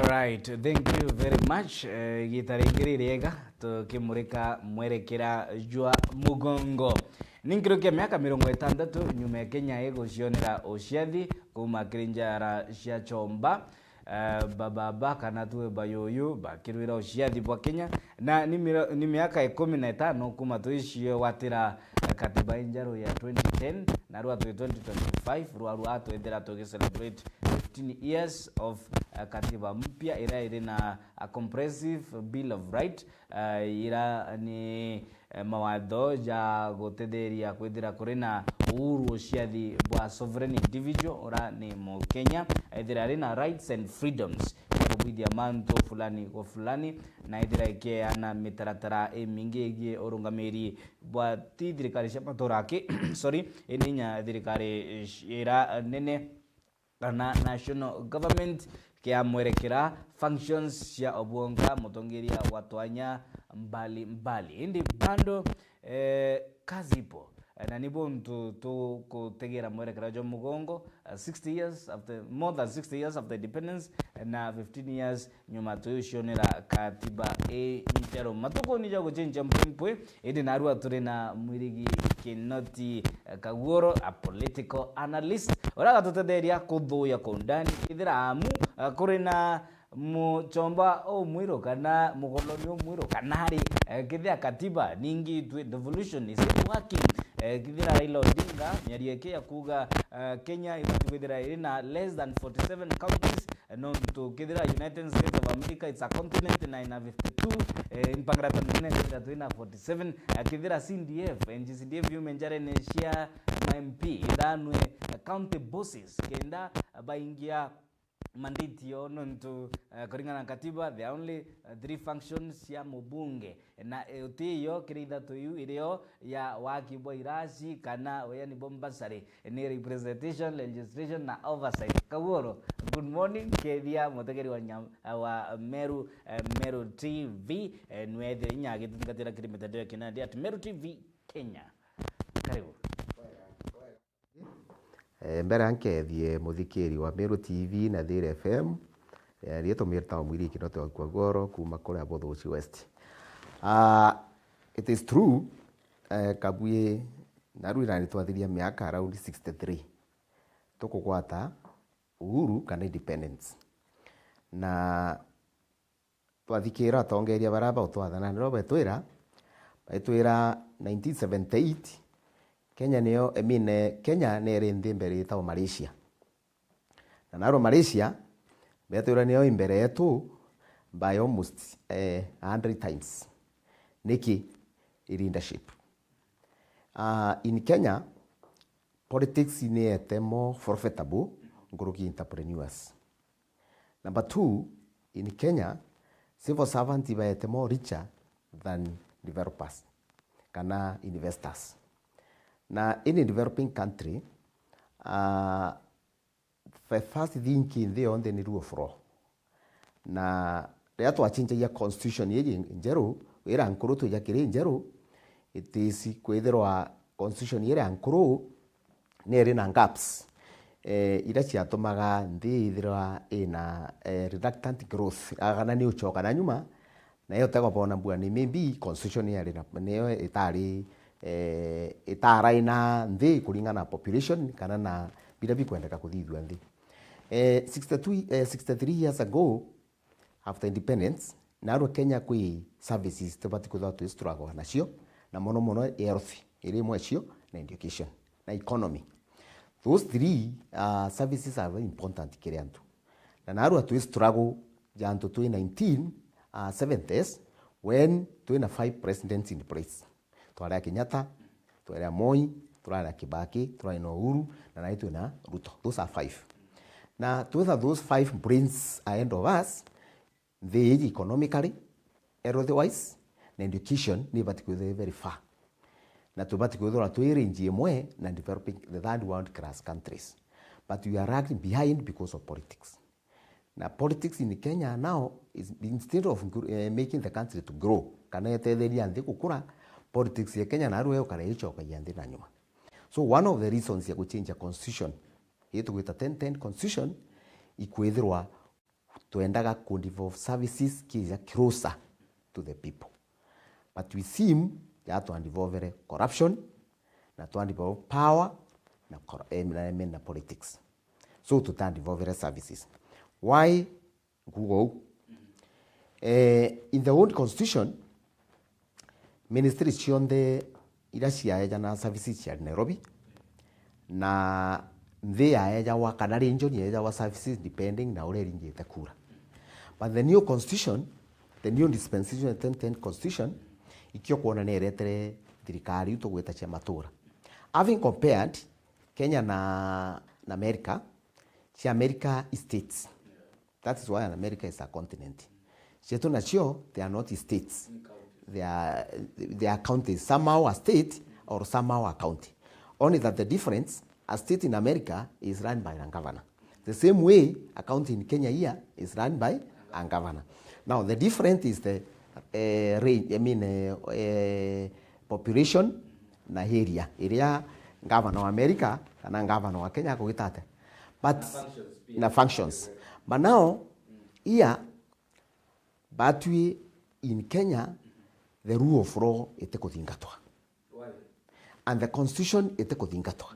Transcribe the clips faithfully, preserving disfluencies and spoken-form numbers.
Right, thank you very much. Eh, igita ringi ririega tukimurika mwerekera jwa mugongo. Ni nkirukia miaka mirongo itantatu nyuma ya Kenya igucionera uciathi kuuma kiri njara cia chomba, eh, bababa kana tuwe bayuyu bakirwira uciathi bwa Kenya, na ni mira-, ni miaka ikumi na itano kuuma twiciwatira katiba injeru ya twenty ten, na rwa twi twenty twenty-five, rwa rwa twithira tugi celebrate fifteen years of, eh, katiba mpya iria iri na a comprehensive bill of right, eh, ira ni, eh, mawatho ja gutetheria kwithira kuri na uhuru uciathi bwa sovereign individual ura ni Mukenya, ethira ari na rights and freedoms ya kubwithia mantu fulani kwa fulani, na ethira ikeana mitaratara imingi igie urungamiri bwa ti thirikari cia matura aki, sorry, indi inya thirikari, eh, ira nene kana national government kiamwerekera functions cia obwonga mutongeria wa twanya mbali mbali. Indi bando, eh, kazi ipo. Eh, na ni buntu tugutegera mwerekera jwa mugongo, eh, sixty years after, more than sixty years after independence, eh, na fifteen years nyuma tucionera katiba injeru. Matukuni ja gucenjia mpwi mpwi, indi narua turi na Mwirigi Kinoti, eh, Kaguoro, a political analyst, uria agatutetheria kuthuya kwa undani kethira amu, eh, kuri na muchomba umwiru kana mukoloni umwiru kana ri, eh, kethira katiba ningi twi devolution is it working, eh, kethira Raila Odinga miario yake ya kuuga, eh, Kenya ibati kwithira iri na less than forty-seven counties, eh, nontu kethira United States of America it's a continent na ina fifty-two, eh, mpangirata nene kethira twina forty-seven, eh, kethira C D F, eh, G C D F yume njarene cia ma M P ithanwe, eh, county bosses kenda, eh, baingia mandate yo nontu, eh, kuringana na katiba there are only, eh, three functions cia mubunge, na, eh, uti yo kiri ithatu iu irio ya waki bwa iraci kana uheani bwa bursary, ni representation, legislation na oversight. Kaguoro, good morning, kethia mutegeri wa nyam-, wa Meru, eh, Meru T V, eh, nwethire inya agitungatira kiri mitandao ya kinandi at Meru T V Kenya. Karibu. Eh, mbere ya nkethie muthikiri wa Meru T V na Thiri F M, eh, riitwa mirtawa Mwirigi Kinoti wa Kaguoro kuuma kuria Buthuchi West. Ah, it is true, eh, Kabwi, narua na ni twathiria miaka around sixty-three tukugwata uhuru kana independence. Na twathikira atongeria baria bautwathana, niro betwira, baitwira nineteen seventy-eight, Kenya niyo, I mean, eh, Kenya neri nthi mbere itagwa Malaysia. Na naro Malaysia, betwira niyo imbere yetu by almost, eh, a hundred times. Niki? I leadership. Ah, in Kenya, politics ni ete more profitable nkuruki entrepreneurs. Number two, in Kenya, civil servants ibaete more richer than developers kana investors. Na in a developing country, ah, the first thing nthi yonthe ni rule of law. Na riria twacenjagia constitution iji njeru, ira nkuru twija kiri njeru, it is kwithirwa constitution ira nkuru ni iri na gaps, eh, iria ciatumaga nthi ithirwa ina, eh, reluctant growth, kana ni ucoka na nyuma, na iyo utegwa bona mbua ni maybe constitution yari na, niyo itari, eh, itaraina nthi kuringana na population kana na biria bikwendeka kuthithua nthi. Eh, sixty-two, eh, sixty-three years ago, after independence, narua Kenya kwi services tubati kwithirwa twi struggle nacio, na mono mono health iri imwe cio, na education, na economy. Those three, uh, services are very important kiri antu. Na narua twi struggle ja antu twi nineteen, uh, seventies, when twina five presidents in place. Twari a Kenyatta, twari a Moi, turari a Kibaki, turari na Uhuru, na nai twina Ruto. Those are five. Na twitha those five brains ahead of us, nthi iji economically, health wise, na education ni ibati kwithirwa very far. Na tubati kwithirwa twi range imwe na developing, the third world class countries. But we are lagging behind because of politics. Na politics in Kenya now is, instead of gr-, eh, making the country to grow, kana etetheria nthi gukura, politics ya Kenya narua yukara icokagia nthi na nyuma. So one of the reasons ya guchange constitution, ii tugwita ten ten constitution, ikwithirwa twendaga ku devolve services kija closer to the people. But we seem ya twa devolvere corruption, na twa devolve power, na cor-, eh, na, na, na politics. So tuta devolvere services. Why nkuga uu? Eh, in the old constitution, ministries cionthe iria ciaejana services ciari Nairobi, na nthi yaejagwa kana region yaejagwa services depending na uria iringite kura. But the new constitution, the new dispensation, the twenty ten constitution, ikio kwona ni iretere thirikari iu tugwita cia matura. Having compared Kenya na, na America, cia America i states. That is why America is a continent. Cietu nacio, they are not states. They are, they are counties. Somehow a state or somehow a county. Only that the difference, a state in America is run by a governor. The same way a county in Kenya here is run by a governor. Now, the difference is the, eh, range, I mean, eh, eh, population na area iria governor wa America kana governor wa Kenya akugita atia. But na functions pia. But now, here, batwi in Kenya, the rule of law itikuthingatwa. And the constitution itikuthingatwa.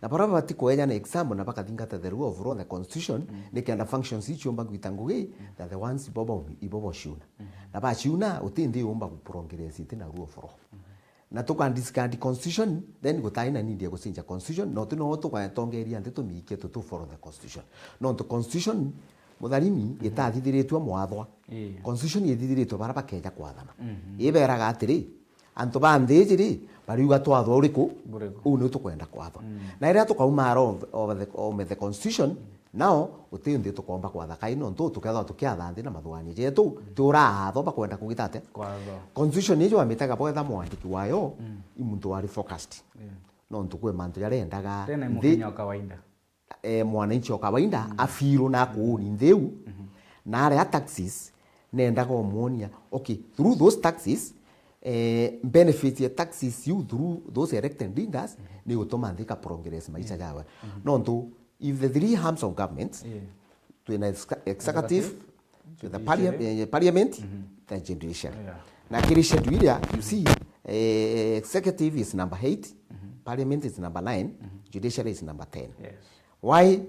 Na baria babati kueja na example na bakathingata the rule of law, the constitution, nikenda functions iu ciumba gwita ngugi, that the ones ibo baumi-, ibo baciuna. Na baciuna, uti nthi yumba guprogress iti na rule of law. Na tuka discard constitution, then gutai na need ya gucenjia constitution, no tu no tugatongeria nthi tumiikie tu, tu follow the constitution. Nontu constitution, Mutharimi, itathithiritue mwathwa. Constitution ithithiritwe baria bakeja kwathana. Iberaga atiri, antu ba nthi iji ri, bariuga twathwa uriku? Uu niu tukwenda kwathwa. Na riria tukauma aro of, of the, of the constitution, nao uti nthi tukomba kwatha kai nontu tukethwa tukiatha nthi na mathuganio jetu, ti uraathwa bakwenda kugita atia? Constitution iji wamitaga bwetha mwandiki wayo, i muntu wari focused. Nontu kwi mantu jaria endaga tena nthi mukinya wa kawaida. Eh, mwananchi o kawaida afiru na akuuni ntheu, na aria taxes, nendaga umwonia, okay, through those taxes, eh, benefit ya taxes you through those elected leaders ni gutuma nthi ka progress maisha jawe. Nontu, if the three arms of government, twina ex-, executive, to the parlia-, eh, parliament, the judiciary. Na kiri schedule iria, you see, eh, executive is number eight, parliament is number nine, judiciary is number ten. Why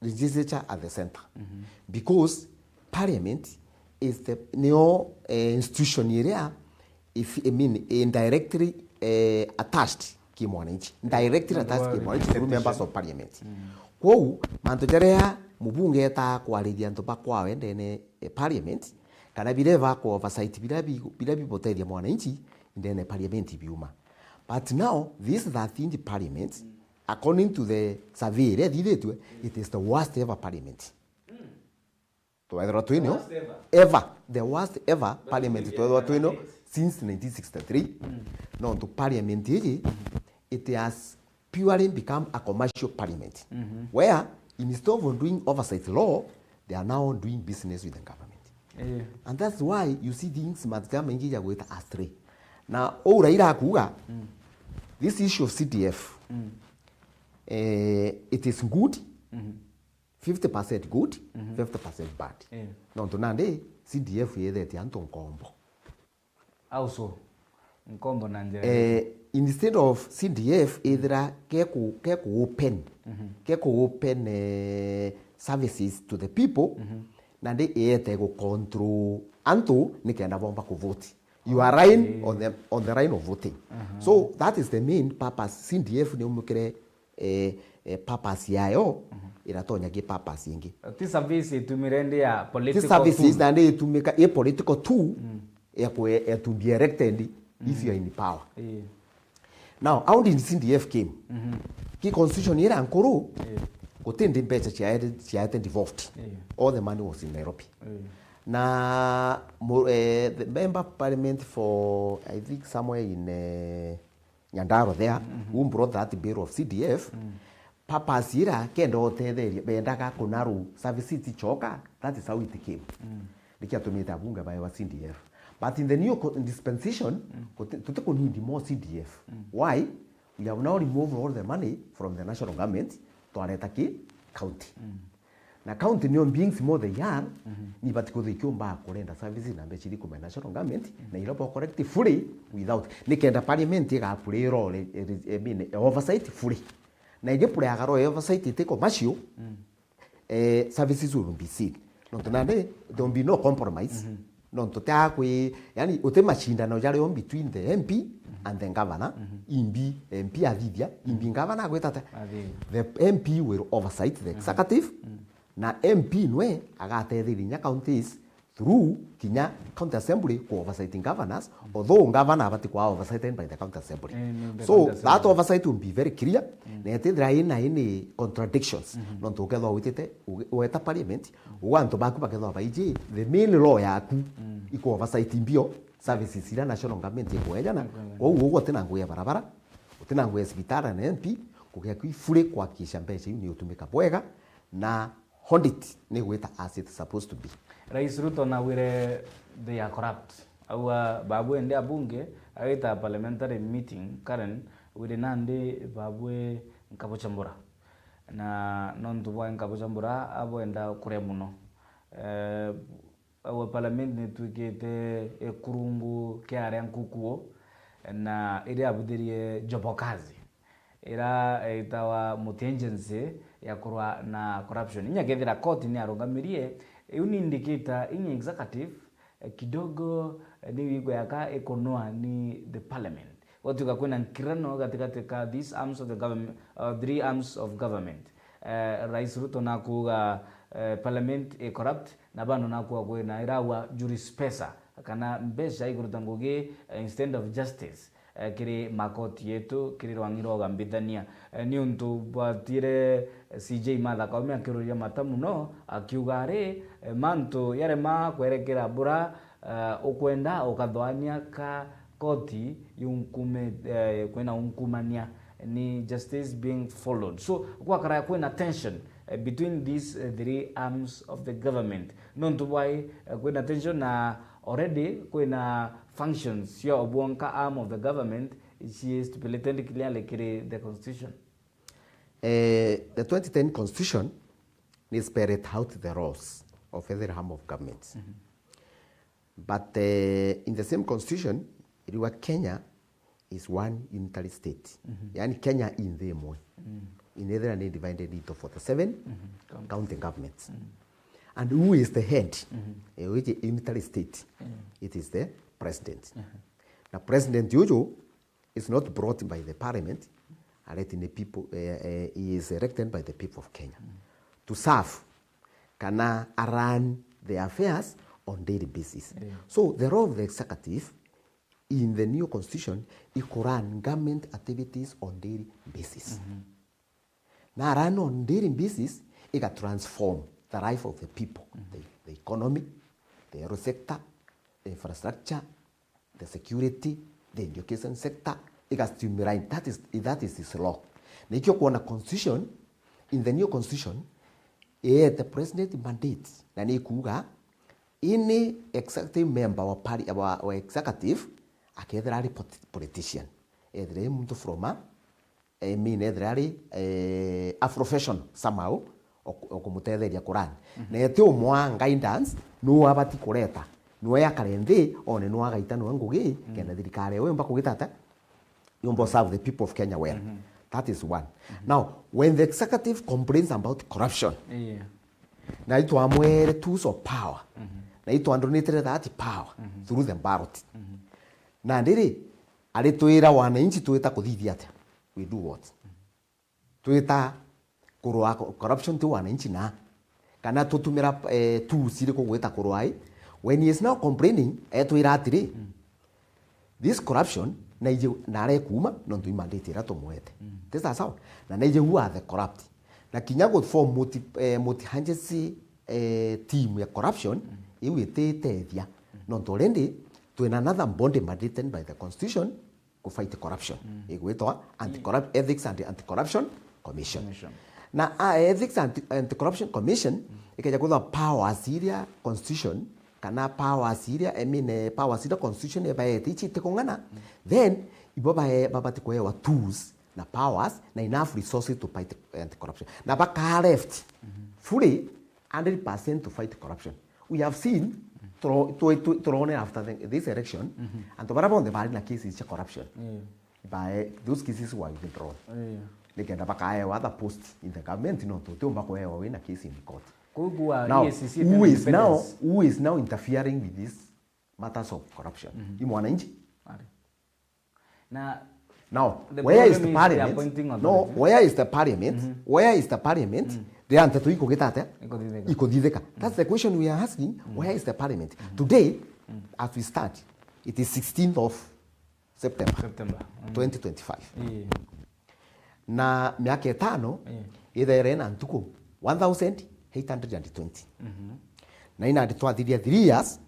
legislature at the center? Because parliament is the, nio, eh, institution iria, if, I mean, indirectly, eh, attached ki mwananchi, directly attached ki mwananchi through members of parliament. Kwou, mantu jaria mubunge etaa kwariria antu ba kwawe ndene e parliament, kana biria bako oversight biria bi-, biria bibotethia mwananchi ndene e parliament biuma. But now, this thirteenth parliament, according to the survey iria ithithitue, it is the worst ever parliament. Twethirwa twinio ever, the worst ever parliament twethirwa twinio since nineteen sixty-three. Nontu parliament iji, it has purely become a commercial parliament, where instead of doing oversight law, they are now doing business with the government. And that's why you see things mathika maingi ja gwita astray. Na uu Raila akuga, this issue of C D F, eh, it is good, fifty percent good, fifty percent bad. Nontu nandi C D F yethetie antu nkombo. Au so, nkombo na njira iriku? Eh, instead of C D F ithira keku, keku open, keku open, eh, services to the people, nandi iete gu control antu nikenda bomba ku vote. You are relying on the, on the line of voting. So that is the main purpose. C D F ni umukire eh, eh, purpose yayo iratonya ki purpose ingi. Ti service itumire ndi ya political tool. Ti services na ndi itumika i political tool ya kwe, ya to be elected if you are in power. Now, how did C D F came? Ki constitution ira nkuru, guti ndi mbeca ciaete, ciaete devolved. All the money was in Nairobi. Na mo-, eh, the member of parliament for, I think, somewhere in, eh, Nyandarua there, who brought that bill of C D F, purpose ira kenda utetheria, bendaga kunaru services ichoka, that is how it came. Nikio atumite abunge baewa C D F. But in the new co-, dispensation, guti-, tutiku need more C D F. Why? We have now removed all the money from the national government, twareta ki county. Na county nio being small they are, ni bati kwithirwa ikiumba kurenda services na mbeca iria ikumena national government, na iria bo collect fully without. Nikenda parliament iga approve law, I mean, oversight fully. Na igi approve aga law oversight iti commercial, eh, services will be seen. Nontu nandi, there will be no compromise. Nontu tia kwi, yani, uti macindano jario between the M P and the governor, imbi M P athithia, imbi governor agwita ata. Athithia. The M P will oversight the executive, na M P nwe agatetheria inya counties through kinya county assembly ku oversight governors, although governor abati kwa oversighted by the county assembly. Eh, ni the So county that assembly. Oversight will be very clear, na itithira ina any contradictions. Nontu ukethwa witite, uge-, weta parliament, uga antu baku bakethwa baiji, the main law yaku iku oversight mbio services ira national government ikuejana. Ikuejana. Kwou ugu utina ngugi ya barabara, utina ngugi ya cibitari na M P, ngugi yaku ifuri kuhakikisha mbeca iu ni utumika bwega, na audit ni gwita as it's supposed to be. Rais Ruto nawire they are corrupt. Aua babu ende abunge, agita parliamentary meeting, Karen, wire nandi babwe nkabuchambura. Na nontu bwa nkabuchambura, abwenda kuria muno. Eh, aua parliament nitwikite ikurungu kia aria nkukuo, na iria abuthirie jobokazi. Ira itawa multi agency ya kurwa na corruption. Inya kethira court ni arungamirie, iu ni indicator inya executive, eh, kidogo, eh, ni wigwa yaka ikunwa ni the parliament. Gwatuika kwina nkirano gatigati ka these arms of the government, uh, three arms of government. Eh, Rais Ruto nakuuga, eh, parliament i corrupt, na bando nakuuga kwina iraua jury's pesa, kana mbeca ikuruta ngugi, eh, instead of justice. Eh, kiri makoti yetu, kiri rwang'i rwa ugambithania. Eh, niuntu bwatire C J Martha Koome akiruria mata muno, akiuga ari, eh, mantu yarema kwerekera bura, eh, ukwenda ukathwania ka koti yunkume, eh, kwina unkumania, ni justice being followed. So, gwakara kwina tension, eh, between these, eh, three arms of the government. Nontu bwai, eh, kwina tension na already kwina functions cia obwonka arm of the government, she is stipulated clearly kiri the constitution. Eh, the twenty ten constitution ni spelled out the roles of every arm of government. But, eh, in the same constitution, iriwa Kenya is one unitary state. Yani Kenya i nthi imwe. Inethira ni divided into forty-seven county governments. And who is the head? Eh, which unitary state? It is the president. Na president uju is not brought by the parliament, elected the people, eh, eh, he is elected by the people of Kenya to serve kana a run the affairs on daily basis. So the role of the executive in the new constitution, i ku run government activities on daily basis. Na run on daily basis, iga transform the life of the people, the, the economy, the health sector, the infrastructure, the security, the education sector, iga streamline. That is, that is his law. Na ikio kuona constitution, in the new constitution, iete president mandate, na ni kuuga, any executive member wa pari-, wa, wa executive, akethira ari polit-, politician, ethire i muntu from a, I mean, ethira ari, eh, a profession somehow, ok-, okumutetheria kurani. Na eti umwa guidance, nu abati kureta, nu akare nthi, one nu agaita nu ngugi, kenda thirikari yumba kugita ata, yumba serve the people of Kenya well. That is one. Now, when the executive complains about corruption, na itwamwere tools of power, na itwandonetire that power through the ballot. Na ndiri, ari twira wananchi twita kuthithia atia? We do what? Twita kurwa co-, corruption ti wananchi na? Kana tutumira, eh, tools iriku gwita kurwa i? When he is now complaining, etwira atiri, this corruption, na ije, na arekuuma, nontu i mandate iria tumwete. Ti sawa sawa? Na, na ije who are the corrupt. Na kinya gu form multi, eh, multi-agency, eh, team ya corruption, iu ititethia. Nontu already, twina another body mandated by the constitution, ku fight corruption. Igwitwa Anti-Corrup-, Ethics and Anti-Corruption Commission. Na, ah, Ethics and Anti-Corruption Commission, ikeja kwithwa powers iria constitution, kana powers iria, I mean, eh, powers iria constitution ibaete ici itikung'ana, then ibo bae-, babati kuewa tools na powers na enough resources to fight anti-corruption. Na baka left fully hundred percent to fight corruption. We have seen, turo- tu- tu- turone after the, this election, antu baria bonthe bari na cases cia corruption, by those cases were withdrawn. Nikenda bakaewa other post in the government, no tutiumba kuewa wina case in court. Koguo now, E A C C who is now, who is now interfering with these matters of corruption? I mwananchi. Na now, where is the parliament? No, where is the parliament? Where is the parliament? Riria nteto ikugita atia? Ikuthithika. Ikuthithika. That's the question we are asking. Where is the parliament? Today, as we start, it is sixteenth of September, September. Twenty twenty-five. Na miaka itano ithaire na ntuku one thousand eight hundred and twenty. Na inandi twathiria three years,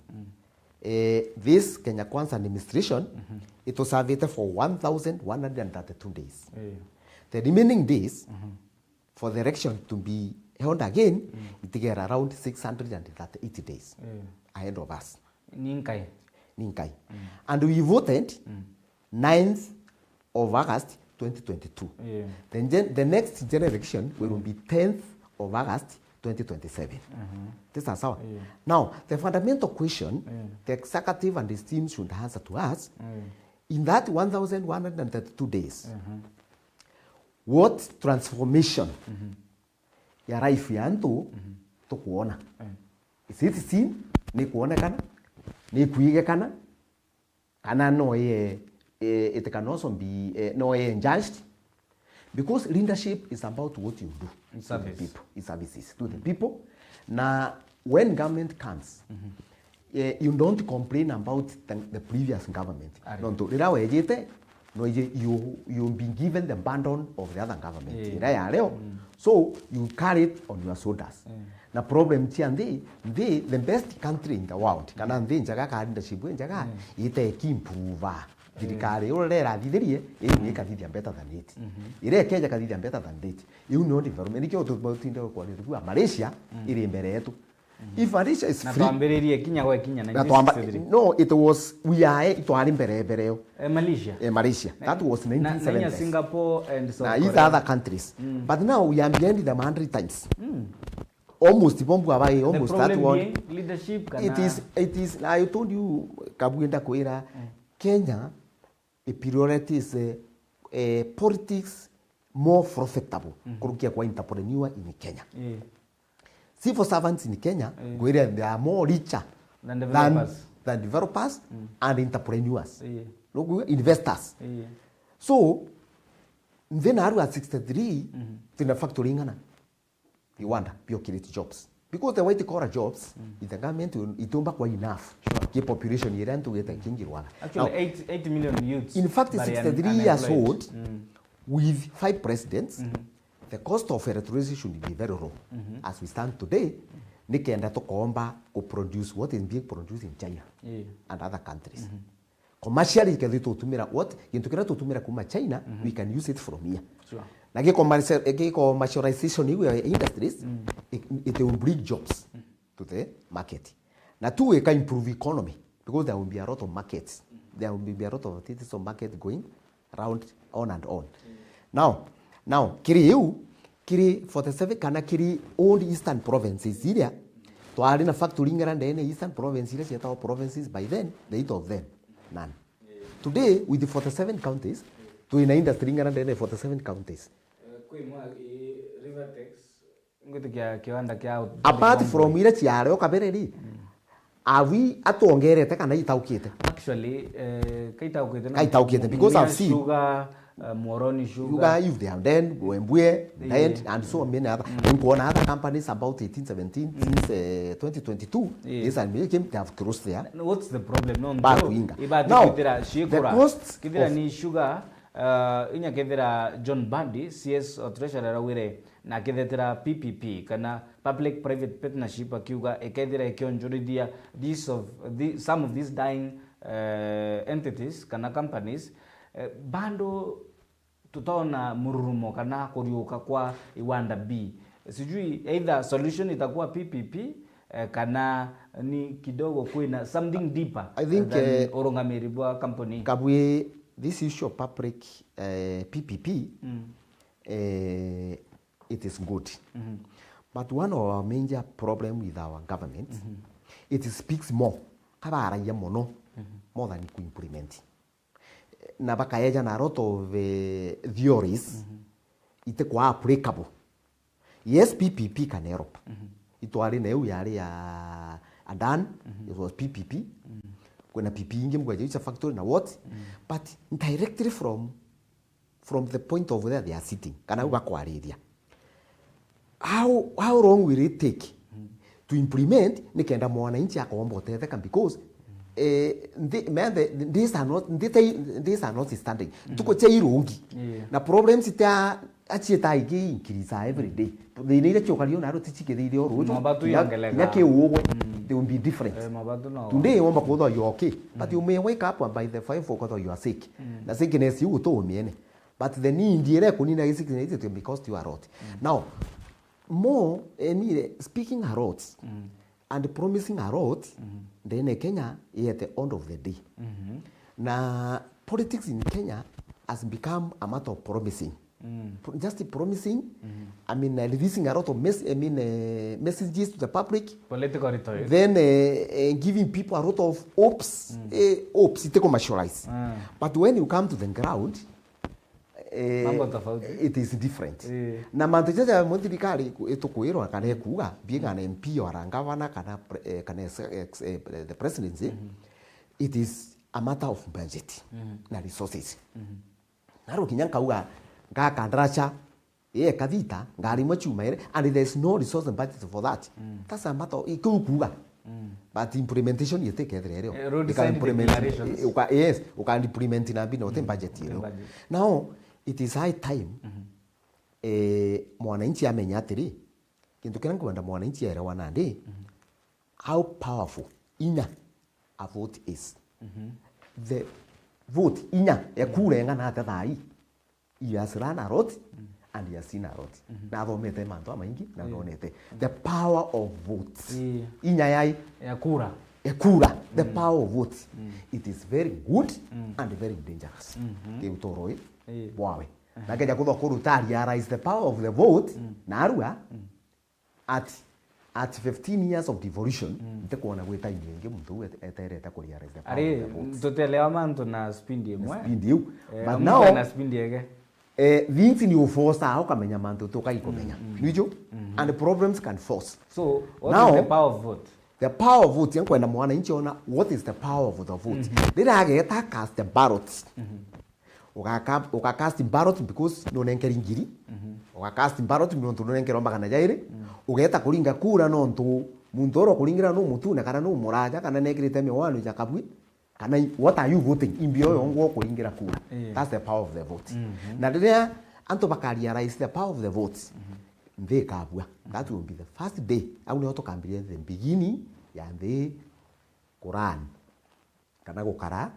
eh, this Kenya Kwanza administration itusavite for one thousand one hundred and thirty-two days. The remaining days for the election to be held again, itigera around six hundred and thirty-eight days ahead of us. Ninkai. Ninkai. And we voted ninth of August twenty twenty-two. The, gen- the next general election will be tenth of August twenty twenty-seven. This is sawa. Now, the fundamental question the executive and his team should answer to us, in that one thousand one hundred and thirty-two days, what transformation ya life ya antu tukuona? Is it seen? Ni kuonekana? Ni kuigekana? Kana no ye, eh, it can also be, eh, no ye judged? Because leadership is about what you do to the people, in services to the people. Na when government comes, eh, you don't complain about the, the previous government. Nontu riria wejite, no ije you, you been given the burden of the other government iria ya leo. So you carry it on your shoulders. Na problem cia nthi, nthi, the best country in the world, kana nthi njega, ka leadership njega, ite ki improve. Thirikari uria irathithirie, iu ikathithia better than it. Iria ikeja kathithia better than it, iu nio development. Nikio tutinde kwaria tukiuga Malaysia iri mbere yetu. If Malaysia is na free, twambiririe kinya gwe kinya na twamba- nineteen sixty-three. No, it was, we are, itwari mbere mbere yo. Eh, Malaysia. Eh, Malaysia. That was na- na- nineteen seventies. Singapore and South Korea. Na these other countries. But now we are behind them hundred times. Almost bombu abai, almost that one. Leadership kana it is, it is, I told you, Kabuenda kwira, Kenya, the priority is, eh, eh, politics more profitable kurukia kwa entrepreneur in Kenya. Civil servants in Kenya, ngwire, they are more richer than developers, than developers and entrepreneurs. Nukuigua? Investors. So, nthi naru at sixty-three, twina factory ing'ana? Rwanda, pure create jobs. Because the white collar jobs, in the government, itiumba kwa enough ki population iria ntugite kingi Rwanda. Actually, now, eight, eight million youths in fact, sixty-three years old, with five presidents, the cost of electricity should be very low. As we stand today, nikenda tukomba ku produce what is being produced in China and other countries. Commercially, kethira tutumira what? Gintu kiria tutumira kuma China, we can use it from here. Sure. Na gi commercial-, gi commercialization iu ya industries, it, it will bring jobs to the market. Na tu ika improve economy, because there will be a lot of markets. There will be a lot of this market going round, on and on. Now, now, kiri iu, kiri forty-seven kana kiri old eastern provinces iria, twari na factory ing'ana ndene eastern province iria cietagwo provinces by then, the eight of them, none. Today, with the forty-seven counties, twina industry ing'ana ndene forty-seven counties. Eh, kwi mwa-, i-, Rivertex, ngwitikia kiwanda kia apart from iria ciari o kabere ri, are we atuongerete kana itaukite? Actually, eh, kaitaukite na kaitaukite, because I've seen sugar, uh, Muhoroni sugar. Sugar, if they have then, Wembue, then, and so many other. Nkuona other companies about eighteen seventeen, since, eh, twenty twenty-two, this and they came, they have closed there. What's the problem? No, bakuinga. Now, the cost kithira of ni sugar, uh, inya kethira John Mbadi, C S o treasurer, augire na akethetera P P P, kana public private partnership, akiuga ikethira ikionjorithia these of the, some of these dying, uh, entities kana companies, uh, bado tutaona mururumo kana kuriuka kwa iwanda B. Sijui either solution itakuwa P P P, eh, kana ni kidogo kwina something deeper, I think, than, eh, urungamiri bwa company. Kabwi, this issue of public, eh, P P P, eh, it is good. But one of our major problem with our government, it speaks more, ka baragia mono, more than ku implement. Na bakaeja na a lot of, eh, theories, ite kwa applicable. Yes, P P P can help. Itwari na iu yari ya Adan, it was P P P. Kwina P P ingi mgweja icha factory na what? But directly from, from the point of where they are sitting, kana au bakwariria. How, how long will it take to implement nikenda mwananchi akomba utetheka? Because, eh, nthi, me, the, these are not, nthi te, these are not standing. Ntuku cia irungi. Yeah. Na problems ita achieta iki increase every day. Thina iria ciukario na ruti cikithire o ruju. Mabatu kinya, yongeleka. Kinya kiugwe, they will be different. Eh, mabatu no. Today womba kuthwa you are okay. But you may wake up and by the five o'clock you are sick. Na sickness iu utumiene. But the need ira ikunina gisickness it will be cost you a lot. Now, more, eh, ni speaking a lot and promising a lot, then Kenya is at the end of the day. Na politics in Kenya has become a matter of promising. Pro-, just promising, I mean, uh, releasing a lot of mes-, I mean, uh, messages to the public. Political rhetoric. Then, uh, uh, giving people a lot of hopes, uh, hopes, ite commercialize. But when you come to the ground, eh, mambo tofauti. It is different. Eh. Na mantu jaja mo thirikari iku-, itukwirwa kana ikuga, being an M P or a governor kana pre-, eh, kana ex-, ex-, eh, the presidency, it is a matter of budget na resources. Naro kinya nkauga, ngaka ndaraca, ye kathita, ngari imwe chuma ere, and there is no resource and budget for that. That's a matter of, ikiu kuga. But implementation yetekethira ere. Eh, road side declarations. Uka, yes, uka implement na mbina, uti budget ere. Budget. Now, it is high time, eh, mwananchi amenya atiri, kintu kiria nkwenda mwananchi aelewa nandi, how powerful inya a vote is. The vote inya ya kura ing'ana atia thaa ii? He has run a lot and he has seen a lot. Na athomete mantu amaingi na ndonete. The power of votes. Ii. Inya yai? Ya kura. Ya kura. The power of votes. It is very good and very dangerous. Kiu toro ii bwawe. Na keja kuthwa kuruta realize the power of the vote, na arua, at, at fifteen years of devolution, ntikwona gwi time ingi muntu uu et-, eterete ku realize the power of the votes. Tutelewa mantu na speed imwe. Speed iu. Eh, but now, na speed ege. Eh, things ni uforce ao ukamenya mantu tukai kumenya. Nijo? And problems can force. So, what is the power of vote? The power of vote, nkwenda mwananchi ona, what is the power of the vote? Riria ageta cast ballots, Ugaka-, ugacast ballot because nunenkeri ngiri. Ugacast ballot nontu nunenkerwa magana jairi. Ugeta kuringa kura nontu muntu uria ukuringira nu mutune kana nu muraja kana nekirite miwani ja kabui. Kana i-, what are you voting? Imbi oyo ngwa ukuringira kura. That's the power of the vote. Na riria antu baka realize the power of the votes, nthi ikabua. That will be the first day. Au nio tukambiria the beginning ya nthi kurani. Kana gukara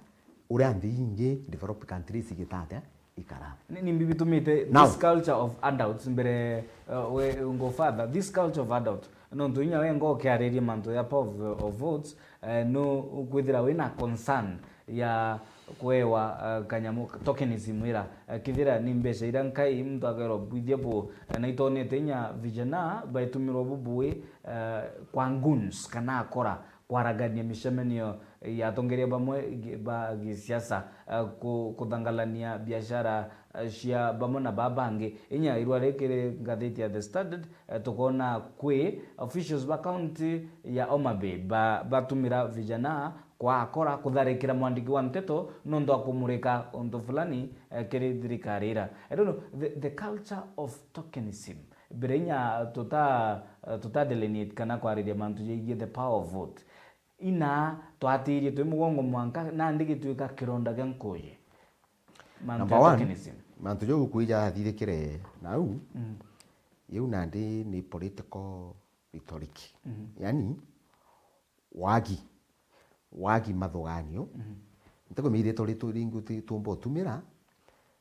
uria nthi ingi developed countries igita atia ikara. Ni, ni mbi bitumite this culture of handouts mbere, uh, we go further, this culture of handout, nontu inya we ngo ukiariria mantu ya power of, of votes, eh, no kwithira wina concern ya kwewa, uh, kanyamu tokenism ira, uh, kithira ni mbeca ira nkai muntu akerwa bwithia bu, uh, na itonete inya vijana baitumirwa bubui, uh, kwa goons kana akora kwaragania micemanio ya atongeria bamwe gi-, ba gisiasa, eh, ku-, kuthangalania biashara, eh, cia bamwe na ba bangi. Inya irua rikiri ngathiti ya The Standard, eh, tukona kwi officials ba county ya Homa Bay ba-, batumira vijana kwa akora kutharikira mwandiki wa nteto nontu wa kumurika untu fulani, eh, kiri thirikari ira. I don't know, the, the culture of tokenism. Mbere inya tuta, tuta delineate kana kwariria mantu jaigie the power of vote. Ina twatirie twi mugongo mwanka nandi gitwika kironda gia nkuji. Mantu Number ya one, tokenism. Mantu jau ukwija athithikire nau, iu nandi ni political rhetoric. Yani, wagi, wagi mathuganio, ntikumenya iri turi tu-, ringi uti-, tumba utumira,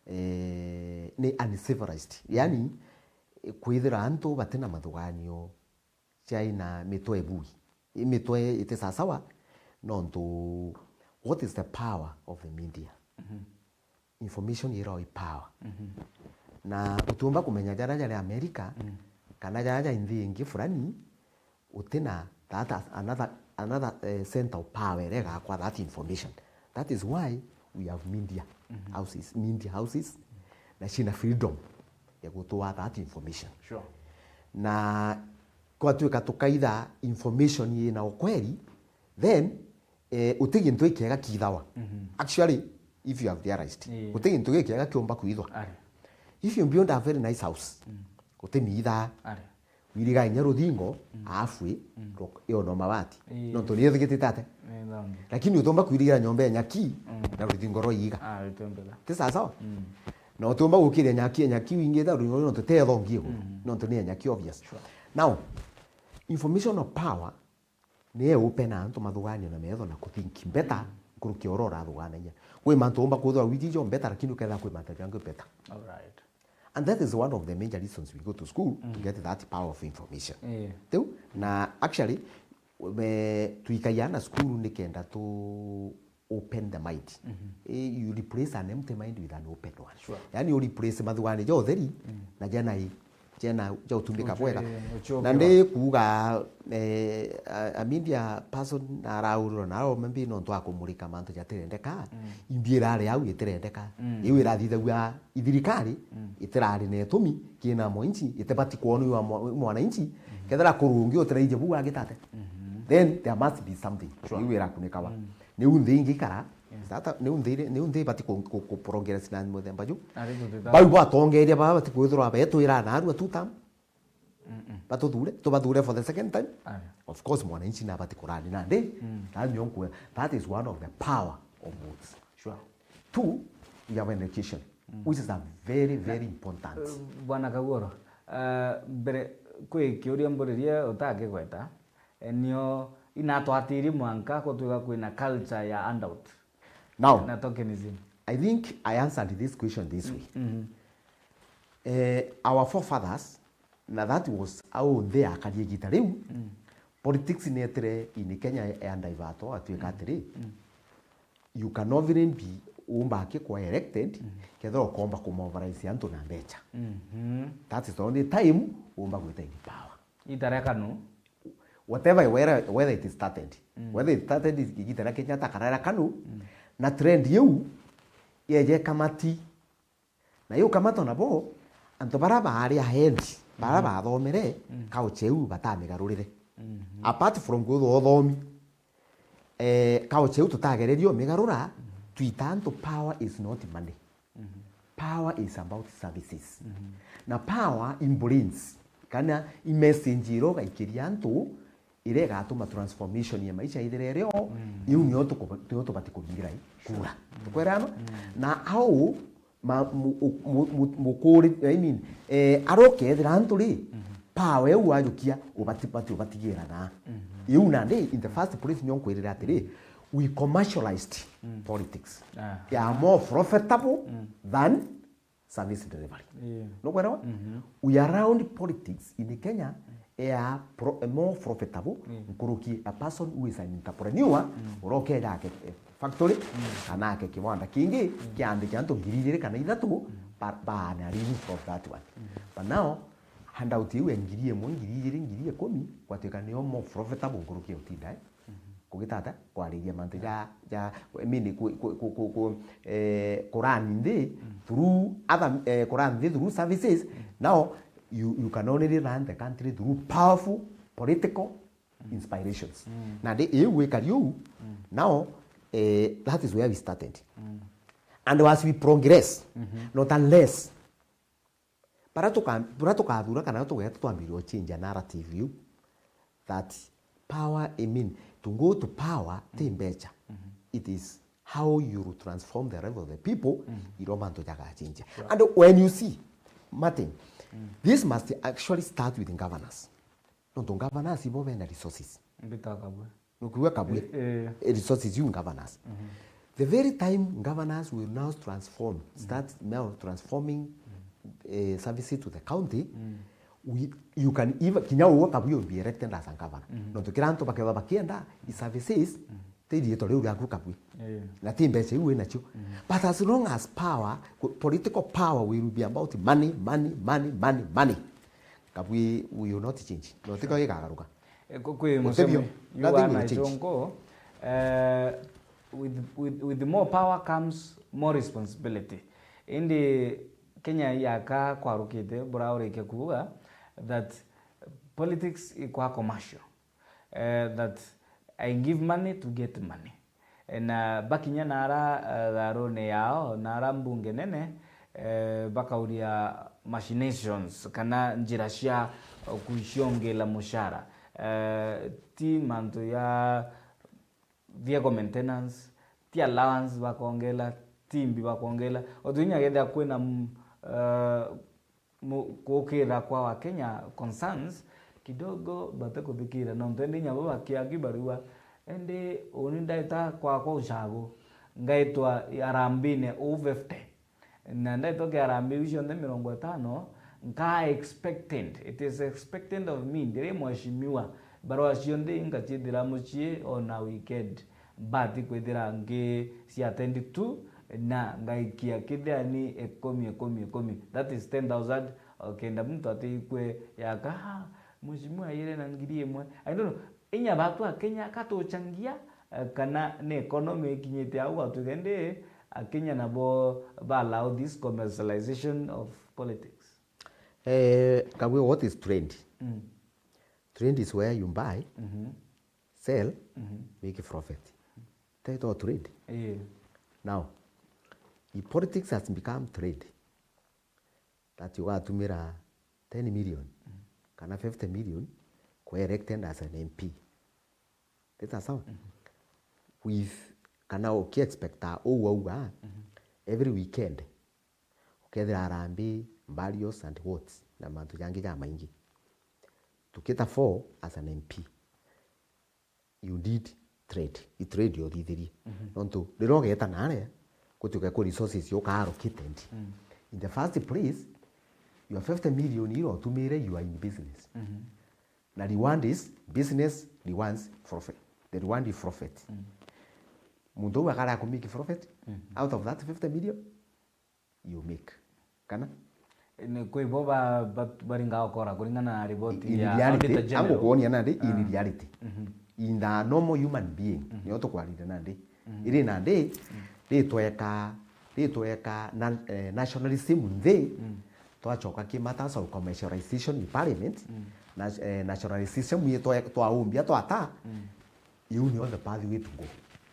eh, ni uncivilized. Yani, kwithira antu batina mathuganio, ciaina mitwe ibui. I mitwe iti sawasawa, nontu, what is the power of the media? Information iro i power. Na utiumba kumenya jaria jari America, kana jaja nthi ingi fulani, utina that as another, another, eh, center of power iria igakwa that information. That is why we have media houses, media houses, na cina freedom ya gutwaa that information. Sure. Na kwatuika tukaitha information ina ukweli, then, eh, uti gintu gikiega kiithawa. Actually, if you have realized, ii, uti gintu gikiega kiumba kwithwa. Ari. If you build a very nice house, utimiithaa. Ari. Wiriga inya ruthingo, afu i, ro-, yo no mabati. Ii. Nontu ni ithigitite ate? Ni thambi. Lakini utumba kwirigira nyomba ya nyaki, na ruthingo rwa iiga. Ah, ritumbika. Ti sawa sawa? Na utumba gukiria nyaki ya nyaki wingite ruthingo rwa nontu te thongi iguru. Nontu ni ya nyaki obvious. Sure. Now, information of power ni e open antu mathuganio na metho na ku think better nkuruki ya uria urathuganagia. Kwi mantu umba kwithirwa wiji jo better, lakini ukethira kwi mantu jangi better. All right. And that is one of the major reasons we go to school to get that power of information. Eh. Riu, na actually, we, tuikagia na cukuru nikenda tu open the mind. Eh, you replace an empty mind with an open one. Sure. Yani, u replace mathugani ja utheri na jena i, jena ja utumbika bwega. Na ndi kuuga, eh, a, a media person na araurwa na arome mbi nontu akumurika mantu jatirendeka. Imbi irari au itirendeka. Iu irathithagua ithirikari itirari na itumi kina mwananchi, itibati kwonwa mwa-, mwananchi, kethira kurungi utiraije buu agitate. Then there must be something. Sure. Iu irakunikawa. Niu nthi ingikara, tata, niu nthi, niu nthi ibati ku, ku, ku progress na muthemba ju. Ari tutita- Bau batongeria baba bati kwithirwa betwira narua two term. Batuthure, tubathure for the second time. Ari. Of course, mwananchi nabati kurani nandi, nani onkwe, that is one of the power of votes. Sure. Two, we have an education, which is a very, very important. Eh, Bwana Kagoro, eh, mbere kwi kiuria mburirie utakigweta, eh, nio inatwatiri mwanka gutwika kwina culture ya handout. Now, na tokenism. I think I answered this question this way. Eh, our forefathers, na that was how they akarie igita riu, politics ni etire in Kenya ya divert, atwika atiri, you cannot even be umba akikwa elected, kethira ukomba kumobilize antu na mbecha. That is the only time umba gwita in power. Itarekanu. Whatever, whether, whether it started, whether it started igita ria Kenyatta kana ria Kanu, na trend iu yeje kamati. Na iu kamata nabo, antu bara baari ahendi, bara bathomere, culture iu batamigarurire. Apart from kwithwa uthomi, eh, culture iu tutagererie umigarura, twita antu power is not money. Power is about services. Na power imbrains, kana imessage iria ugaikiria antu, iria igatuma transformation ya maisha ithire irio, iu nio tukuba-, nio tubati kuringira i kura. Tukwerana? Na au, ma-, mu-, u-, mu-, mu-, mukuri, I mean, eh, aria ukethira antu ri, power iu wajukia, ubati-, bati ubatigira na. Iu nandi, in the first place, nio nkwirire atiri, we commercialized politics. Aha. They are more profitable than service delivery. Yeah. Nukwelewa? We allowed politics in Kenya are pro-, more profitable nkuruki a person who is an entrepreneur, uria ukeja ake, eh, factory, kana ake kiwanda kingi, kiandi kia antu ngiri ijiri kana ithatu, ba-, baana revenue from that one. But now, handout iu ya ngiri imwe, ngiri ijiri, ngiri ikumi, gwatuika niyo more profitable nkuruki ya utinda, eh? Kugita ata? Kwariria mantu ja, ja, I mean, ku, ku, ku, ku, ku, eh, kurani nthi through other, eh, kurani nthi through services. Now, you, you can only run the country through powerful political inspirations. Na ndi, iu gwikari uu, now, eh, that is where we started. And as we progress, not unless Bara tuka-, bara tukathura kana tugeta twambiririe change narrative iu, that power, I mean, to go to power, ti mbecha. It is how you transform the life of the people, irio mantu jagachinja. Sure. And when you see, Martin, this must actually start with governors. Nontu governors ibo bena resources. Mbita kabwe. Nukwigua kabwi? Eh, eh. Eh, resources you governors. The very time governors will now transform, start now transforming, eh, services to the county, we, you can even, kinya uwe kabwi will be elected as a governor. Nontu kira antu bakethwa bakienda i services, ti riitwa riu riaku kabwi. Eh. Na ti mbeca iu winacio. But as long as power, political power will be about money, money, money, money, money. Kabui will not change. No tiko gikagaruka. Eh, ku-, kwi Utebio, musemo yu nothing will change. Anaijungu, eh, with, with, with more power comes more responsibility. Indi Kenya yaka kwarukite, buraurikia kuuga that politics ikwa commercial. Eh, that I give money to get money. Eh, na bakinya nara, eh, tharune yao, nara mbunge nene, eh, bakauria machinations kana njira cia, eh, kuciongela mucara. Eh, ti mantu ya vehicle maintenance, ti allowance bakongela, ti mbi bakongela. Otuinya kethira kwina, mm, eh, mu-, gukira kwa Wakenya concerns kidogo, bate kuthikira, nontu indi inya bo bakiaki barua, indi uni ndaita kwakwa Ushago, ngaitwa arambine u fifty, na ndaitwa ki arambi iu cionthe mirongo itano, nka expected, it is expected of me, ndiri mheshimiwa, barua cionthe ngaciithira mucii ona weekend. Mbati kwithira ngi cia attend to, na ngaikia kithira ni ikumi, ikumi, ikumi. That is ten thousand, o kenda muntu atikwe yaka, "Ah, mheshimiwa aire na ngiri imwe." I don't know. Inya batu a Kenya katuchangia, eh, kana ni economy ikinyite au gwatuika indi a Kenya nabo ba allow this commercialization of politics? Eh, Kabui, what is trade? Mm. Trade is where you buy, Mhm. sell, Mhm. make profit. That is all trade. Eh. Now, if politics has become trade, that ugatumira ten million Mm. kana fifty million ku elected as an M P. That is how. Mhm. With, kana uki expecta uu auga, Mhm. every weekend, ukethira harambee, burials and what, na mantu jangi jamaingi. Tukita for as an M P, you did trade, i trade yothithirie. Mhm. Nontu riria ugeeta naria, gutuike ku resources uka allocated. Mm. In the first place, your fifty million ira utumire, you are in business. Mhm. Na reward is, business rewards profit. The reward is profit. Mm. Muntu uu akarea ku make profit, Mhm. out of that fifty million, you make. Kana? Ni kwi bo ba, ba, baringa gukora kuringana na riboti In ya reality, Auditor General. Angukuonia nandi, in Ah. reality. Mhm. In the normal human being, Mhm. nio tukwariria nandi. Mhm. Iri nandi, Mhm. ritweka, ritweka na, eh, nationalism nthi, Mhm. twacoka ki matters of commercialization in parliament, Mhm. na, eh, nationalism ye twa-, twaumbia twata, Mhm. Iu nio the path we to go.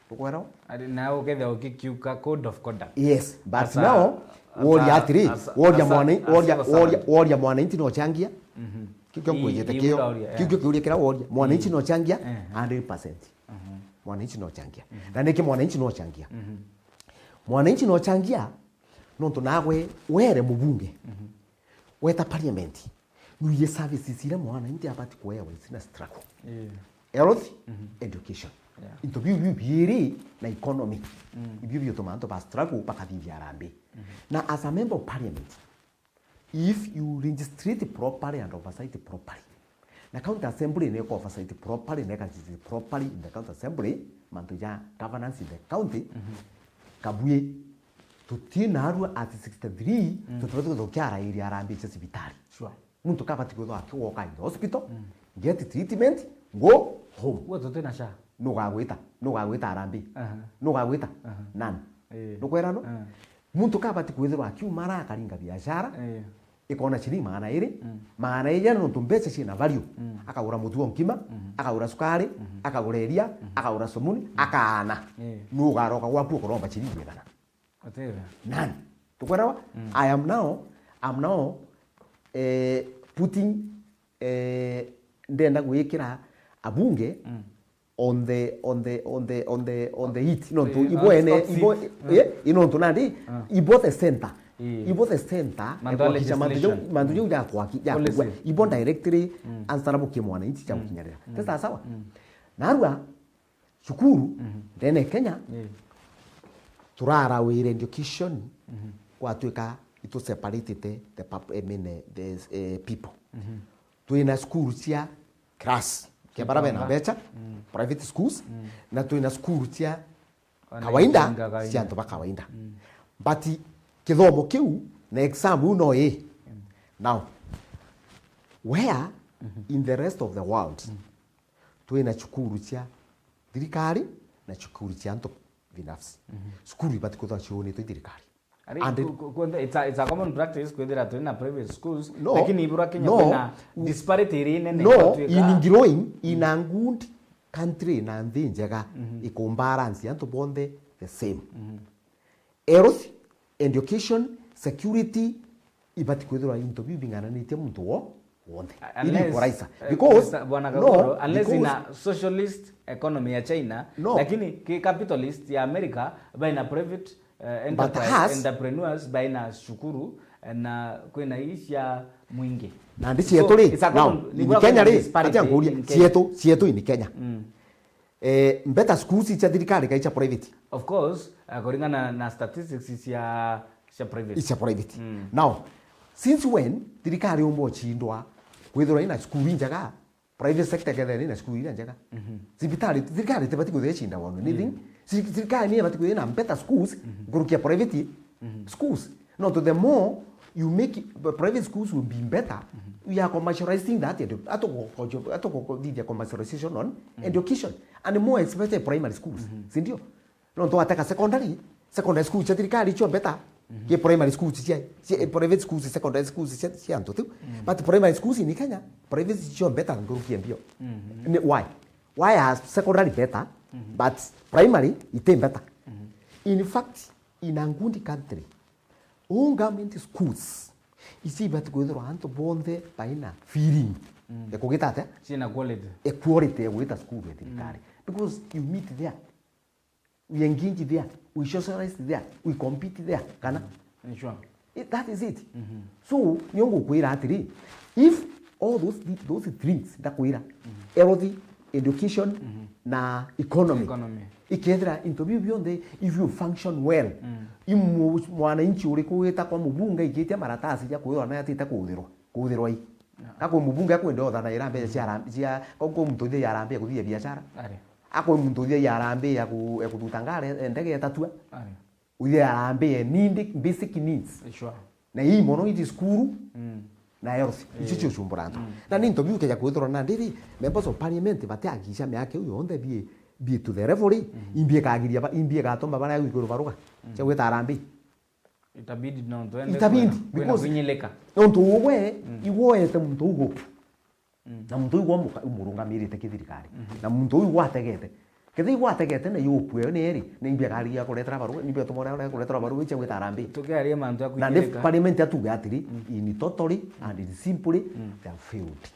Tukwera? Ari, na ukethira ukikiuka code of conduct. Yes, but Asa, now, asa, woria atiri, asa, woria asa, mwana, asa woria, asa woria, woria mwananchi no changia. Mhm. Kiu kio I-, ngwejete i kio. Uria, yeah. Kiu kio kiuria kira woria. Mwananchi Mm. no changia, Eh. hundred percent. Mhm. Mwananchi no changia. Mhm. Na niki mwananchi no changia? Mhm. Mwananchi no changia, nontu nagwe were mubunge. Mhm. Weta parliament. Nuiye services iria mwananchi abati kuewa isina struggle. Yeah. Health, Mhm. education. Yeah. Into biu biu biiri na economy. Mm. Ibio biutuma antu ba struggle bakathithia harambee. Mhm. Na as a member of parliament, if you legislate properly and oversight properly, na county assembly neka oversight properly, neka legislate properly in the county assembly, mantu ja governance in the county, Mhm. Kabui, tutina arua at sixty-three, Mm. tutibati kwithirwa tukiarairia harambee cia cibitari. Sure. Muntu kabati kwithirwa akigoka in the hospital, Mm. get treatment, go home. Gwe tutina sha. Nugagwita, nugagwita harambee. Aha. Nugagwita? Aha. None. Eh. Nukwera no? Ah. Muntu kabati kwithirwa akiumara akaringa biashara, Eh. ikona ciringi magana iri, Mm. magana iri nontu mbeca ciina value. Mm. Akagura mutu wa nkima, Mhm. akagura sukari, Mhm. akagura iria, Mhm. akagura somuni, Mm. akaana. Eh. Nugaroka gwaku ukuromba ciringi igana. Atebe. None. Tukwerawa? Mm. I am now, I'm now, eh, putting, eh, ndenda gwikira abunge Mm. on the, on the, on the, on the, on the heat. Nontu Eh, ibo on ene, hot ibo, seat. Mm. eh, inontu nandi, Ah. ibo the center. Eh. Ibo the center, Mantu ya ya kuhakikisha mantu jau, legislation. Mantu jau Mm. ya kuhaki-, ya Policy. kugwa. Ibo Mm. directly Mm. answer na bukie mwananchi cha Mm. gukinyarira. Mm. Tesa sawa? Mm. Narua, Cukuru, Mhm. ndene Kenya, Yeah. turarawire education, Mhm. gwatuika itu separated the pub-, I mean, eh, the, eh, people. Mhm. Twina cukuru cia class, kia bara bena Kibamba. mbeca, Mm. private schools, Mm. na twina cukuru cia Ona kawaida, ingaga cia ina. antu ba kawaida. Mm. But kithomo kiu na exam iu no i. Mm. Now, Where in the rest of the world twina cukuru cia thirikari na cukuru cia antu binafsi. Cukuru ibati kwithirwa ciunitwe i thirikari. Ari, And ku-, ku-, ku-, it's a, it's a common practice kwithira twina private schools, No, lakini ibura Kenya no, kwina u-, disparity iri nene no, igatuika in growing, in a good country na nthi njega, ikumbalance antu bonthe the same. Health, education, security, ibati kwithirwa into biu bing'ananitie muntu wo wonthe. Ili Unless, equalizer. eh, Because, Mister Bwana no, Kagoro, unless in because a socialist economy ya China, No. lakini ki capitalist ya America, baina private, eh, But enterprise, us entrepreneurs, baina cukuru, eh, na kwina ii cia mwingi. Na ndi So, cietu ri? it's a Now, common, in nigua Kenya kwina ri? disparity Atia nkuria, in Kenya. cietu, cietu in Kenya. Mm. Eh, better schools icia thirikari kai cia private? Of course, eh, kuringana na statistics cia, cia private. Icia private. Mm. Now, since when thirikari umba uchindwa kwithirwa ina cukuru injega, private sector kethira ina cukuru iria njega? Mhm. Cibitari, thirikari tibati kwithirwa icinda one anything. Mm. Ci-, thirikari ni ibati kwithirwa na better schools Mhm. nkuruki ya private Mhm. schools. No, to the more you make it, the private schools will be better, Mhm. we are commercializing that edu-, atuko-, atuko-, atukuthithia commercialization on Mhm. education, and more especially primary schools, Mhm. si ndio? No, ntu wateka secondary, secondary schools cia thirikari icio better Mhm. ki primary schools cia, cia, private schools, secondary schools cia, cia antu tiu. Mhm. But primary schools in Kenya, private icio better nkuruki mbio. Mhm. Ni, why? Why are secondary better, Mhm. but primary iti better? Mhm. In fact, in a good country, all government schools ici ibati kwithirwa antu bonthe baina feeling Mm. ya kugita atia? Ciina quality. Equality ya gwita cukuru ya thirikari. Mm. Because you meet there, we engage there, we socialize there, we compete there. Kana? Mm, sure. It, that is it. Mhm. So, nio ngukwira atiri, if all those thi-, those things ndakwira, Mhm. health, education, Mhm. na economy, Economy. ikethira into biu bionthe, if you function well, Mm. imu-, mwananchi uriku wita kwa mubunge ikitia maratasi ja kwithirwa na atite kuthirwa, kuthirwa i. Yeah. Akwi mubunge akwenda uthana ira mbeca cia aram-, cia, kwa, kwa muntu uthia arambe kuthia biashara. Ari. Akwi muntu uthia arambe ya ku-, ya kuthuta ngari, ndege etatua. Ari. Uthia arambe ni ndi-, basic needs. Sure. Na ii mono iti cukuru Mm. na health. Icio Eh. cio cumbura antu. Mm. Na ni into biu keja kwithirwa na ndiri, members of parliament batiagisha miaka iu yonthe bi, bi to the level ri, Mm. imbi ikagiria ba, imbi igatuma baria gwikuru baruga. Mm. Cia gwita arambe. Itabidi no twende Itabidi, kwina, kwina because kuinyilika. Nontu ugwe, Mm. igwe wete muntu ugo. Mm. Na muntu uyu gwa muka-, umurungamirite kithirikari. Mhm. Na muntu uyu gwategete. Ketha igwategete na yukue yo neri, na imbi akarigia kuretera barua, imbi atuma uria kuretera barua icha gwita arambe. Tukiaria mantu ya Na ndi kuinyirika. Parliament atuge atiri, Mm. in totally and in simply, Mm. they have failed.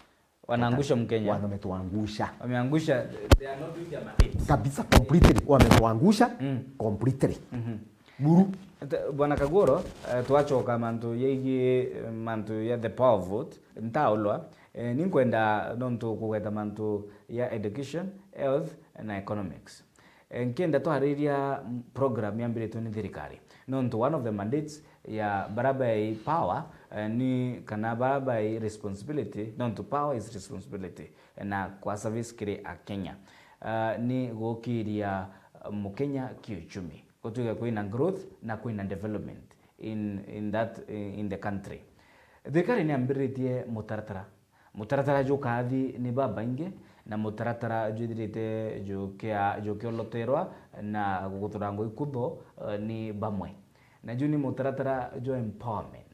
Wanaangusha Mkenya. Wametuangusha. Wameangusha, they are not doing their mandate. Kabisa, completely. Wametuangusha, Mm. completely. Mhm. Buru. Te-, Bwana Kagoro, eh, twachoka mantu yegii, eh, mantu ya the power vote, ntaulwa, eh, ninkwenda nontu kugweta mantu ya education, health na economics. Eh, nkienda twariria, mm, program yambiritwe ni thirikari. Nontu one of the mandates ya bara bai power, eh, ni kana bara bai responsibility, nontu power is responsibility, eh, na kwa service kiri a Kenya. Eh, ni gukiria, eh, Mukenya kiuchumi. Gutwike kwina growth na kwina development in, in that, in the country. Thirikari ni yambiritie mutaratara. Mutaratara jukathi ni babaingi, na mutaratara jwithirite jukia-, jukioloterwa na guthurangwa ikutho, eh, ni bamwe. Na ju ni mutaratara jwa empowerment.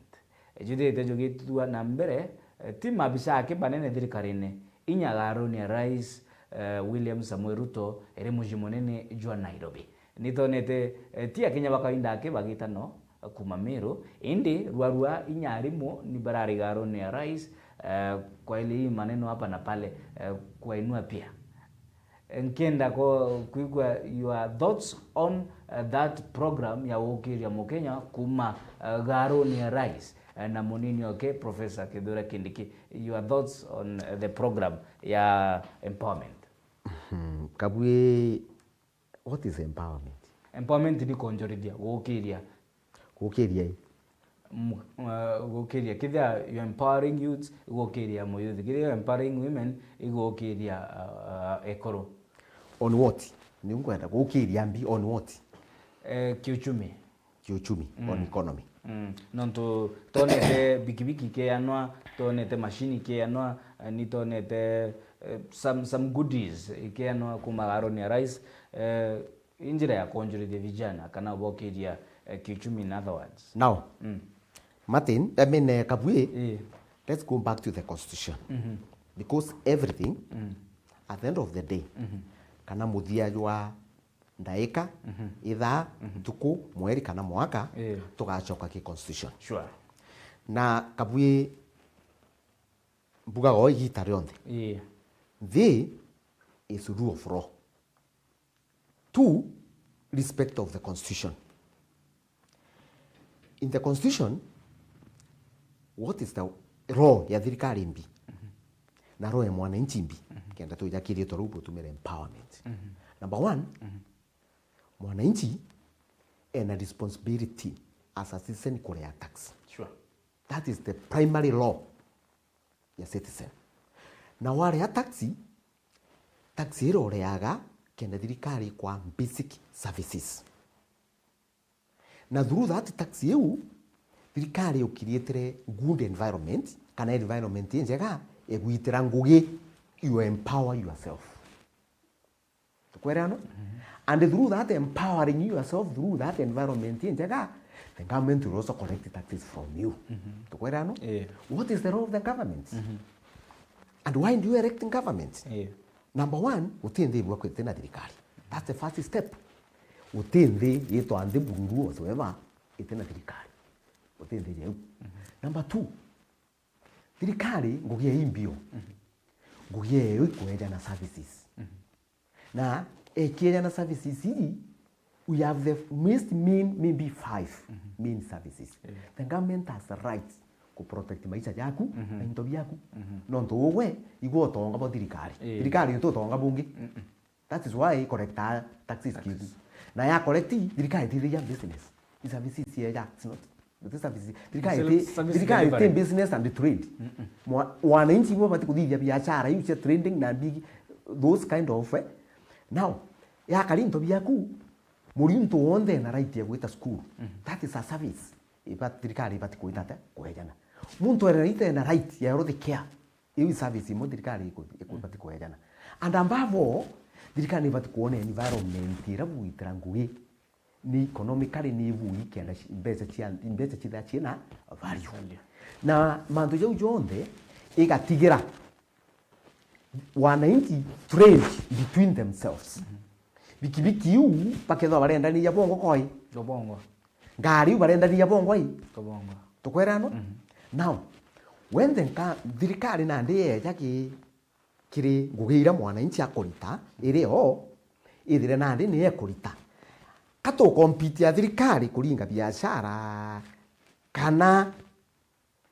Jwithirite jugitua na mbere, eh, ti maabisa aki banene thirikarine, inya garuni ya Rais, eh, William Samoei Ruto, iri mucii munene jwa Nairobi. Nitonete, eh, ti Akenya ba kawaida aki bagita no, eh, kuma Meru, indi rwarua inya arimu ni barari garuni ya Rais, eh, kwa ile hii maneno hapa na pale, eh, kuwainua pia. Eh, nkienda ko-, kuigua your thoughts on, eh, that program ya gukiria Mukenya kuma, eh, garuni ya Rais, eh, na munini oke, Professor Kithure Kindiki. Your thoughts on, eh, the program ya empowerment? Hmm, Kabui, what is empowerment? Empowerment ni kuonjorithia, gukiria. Gukiria i? M-, uh, gukiria. Kethira you're empowering youths, igukiria muyuthi. Kethira you're empowering women, igukiria, uh, uh, ekuru. On what? Ni ngwenda gukiria mbi on what? Eh, kiuchumi. Kiuchumi, Mm. on economy. Mm. Nontu twonete bikibiki ikeanwa, twonete machine ikeanwa, eh, ni twonete, eh, some, some goodies ikeanwa kuma Garonia Rais. Eh, i njira ya kwonjorithia vijana kana bokiria, eh, kiuchumi, in other words. Now, Mm. Martin, I mean, eh, Kabui, Ii. Let's go back to the constitution. Mhm. Because everything, Mm. at the end of the day, Mhm. kana muthia jwa ndaika, Mhm. ithaa, Mhm. ntuku, mweri kana mwaka, Ii. tugacoka ki constitution. Sure. Na Kabui, mbugaga o igita rionthe. Ii. Nthi is rule of law. Two, respect of the constitution. In the constitution, what is the law ya thirikari mbi? Mhm. Na law ya mwananchi mbi? Mhm. Kenda tujakirie twa rubu tumire empowerment. Mhm. Number one, Mhm. mwananchi ena responsibility as a citizen kuria tax. Sure. That is the primary law ya citizen. Na waria taxi, taxi iria ureaga kenda thirikari kwa basic services. Na through that taxi iu, thirikari ucreatire good environment, kana environment injega, egwitira ngugi, you empower yourself. Tukwerana? Mhm. And through that empowering yourself through that environment injega, the government will also collect taxes from you. Mhm. Tukwerana? Eh. What is the role of the government? Mhm. And why do you elect government? Eh. Number one, guti nthi ibua kwite na thirikari. That's the first step. Guti nthi yitwa nthi bururu whatsoever ite na thirikari. Guti nthi yeu. Mhm. Number two, thirikari ngugi ya imbio. Mhm. Ngugi ya yo ikwejana services. Mhm. Na ekiejana services ii, we have the most main, maybe five Mhm. main services. Yeah. The government has the right ku protect maisha jaku Mhm. na into biaku. Mhm. Nontu ugwe, igwe utonga bwa thirikari. Yeah. Thirikari iti utonga bungi. Mm-mm. That is why i collect taxes Taxes. kiu. Na ya collect, thirikari itithagia business. I services cieja, it's not. Guti services. Thirikari Sel-, iti, service thirikari iti delivery. business and trade. Mm-mm. Mwa-, wananchi bo bati kuthithia biashara iu cia trading na big, those kind of, eh. Now, yakari into biaku, muriuntu wonthe ena right ya gwita school. Mm-hmm. That is a service. Iba-, thirikari ibati kwita ate? Kwejana. Muntu ena right, ena right ya health care. Iu i service imwe thirikari iku-, iku-, ibati kwejana. And above all, thirikari nibati kuona environment ira bugwitira ngugi ni economically ni ibui kenda ci-, mbeca cia, mbeca cithira ciina value. Value. Na mantu jau jonthe igatigira wananchi trade between themselves. Mhm. Bikibiki iu bakethwa barendaniria bongo koi. Obongo. Ngari iu barendaniria bongo i. Obongo. Tukwerano? Mhm. Now, when the nka-, thirikari nandi yeja ki kiri ngugi iria mwananchi akurita, iri o, ithire nandi ni ekurita. Ka tukompitia thirikari kuringa biashara, kana,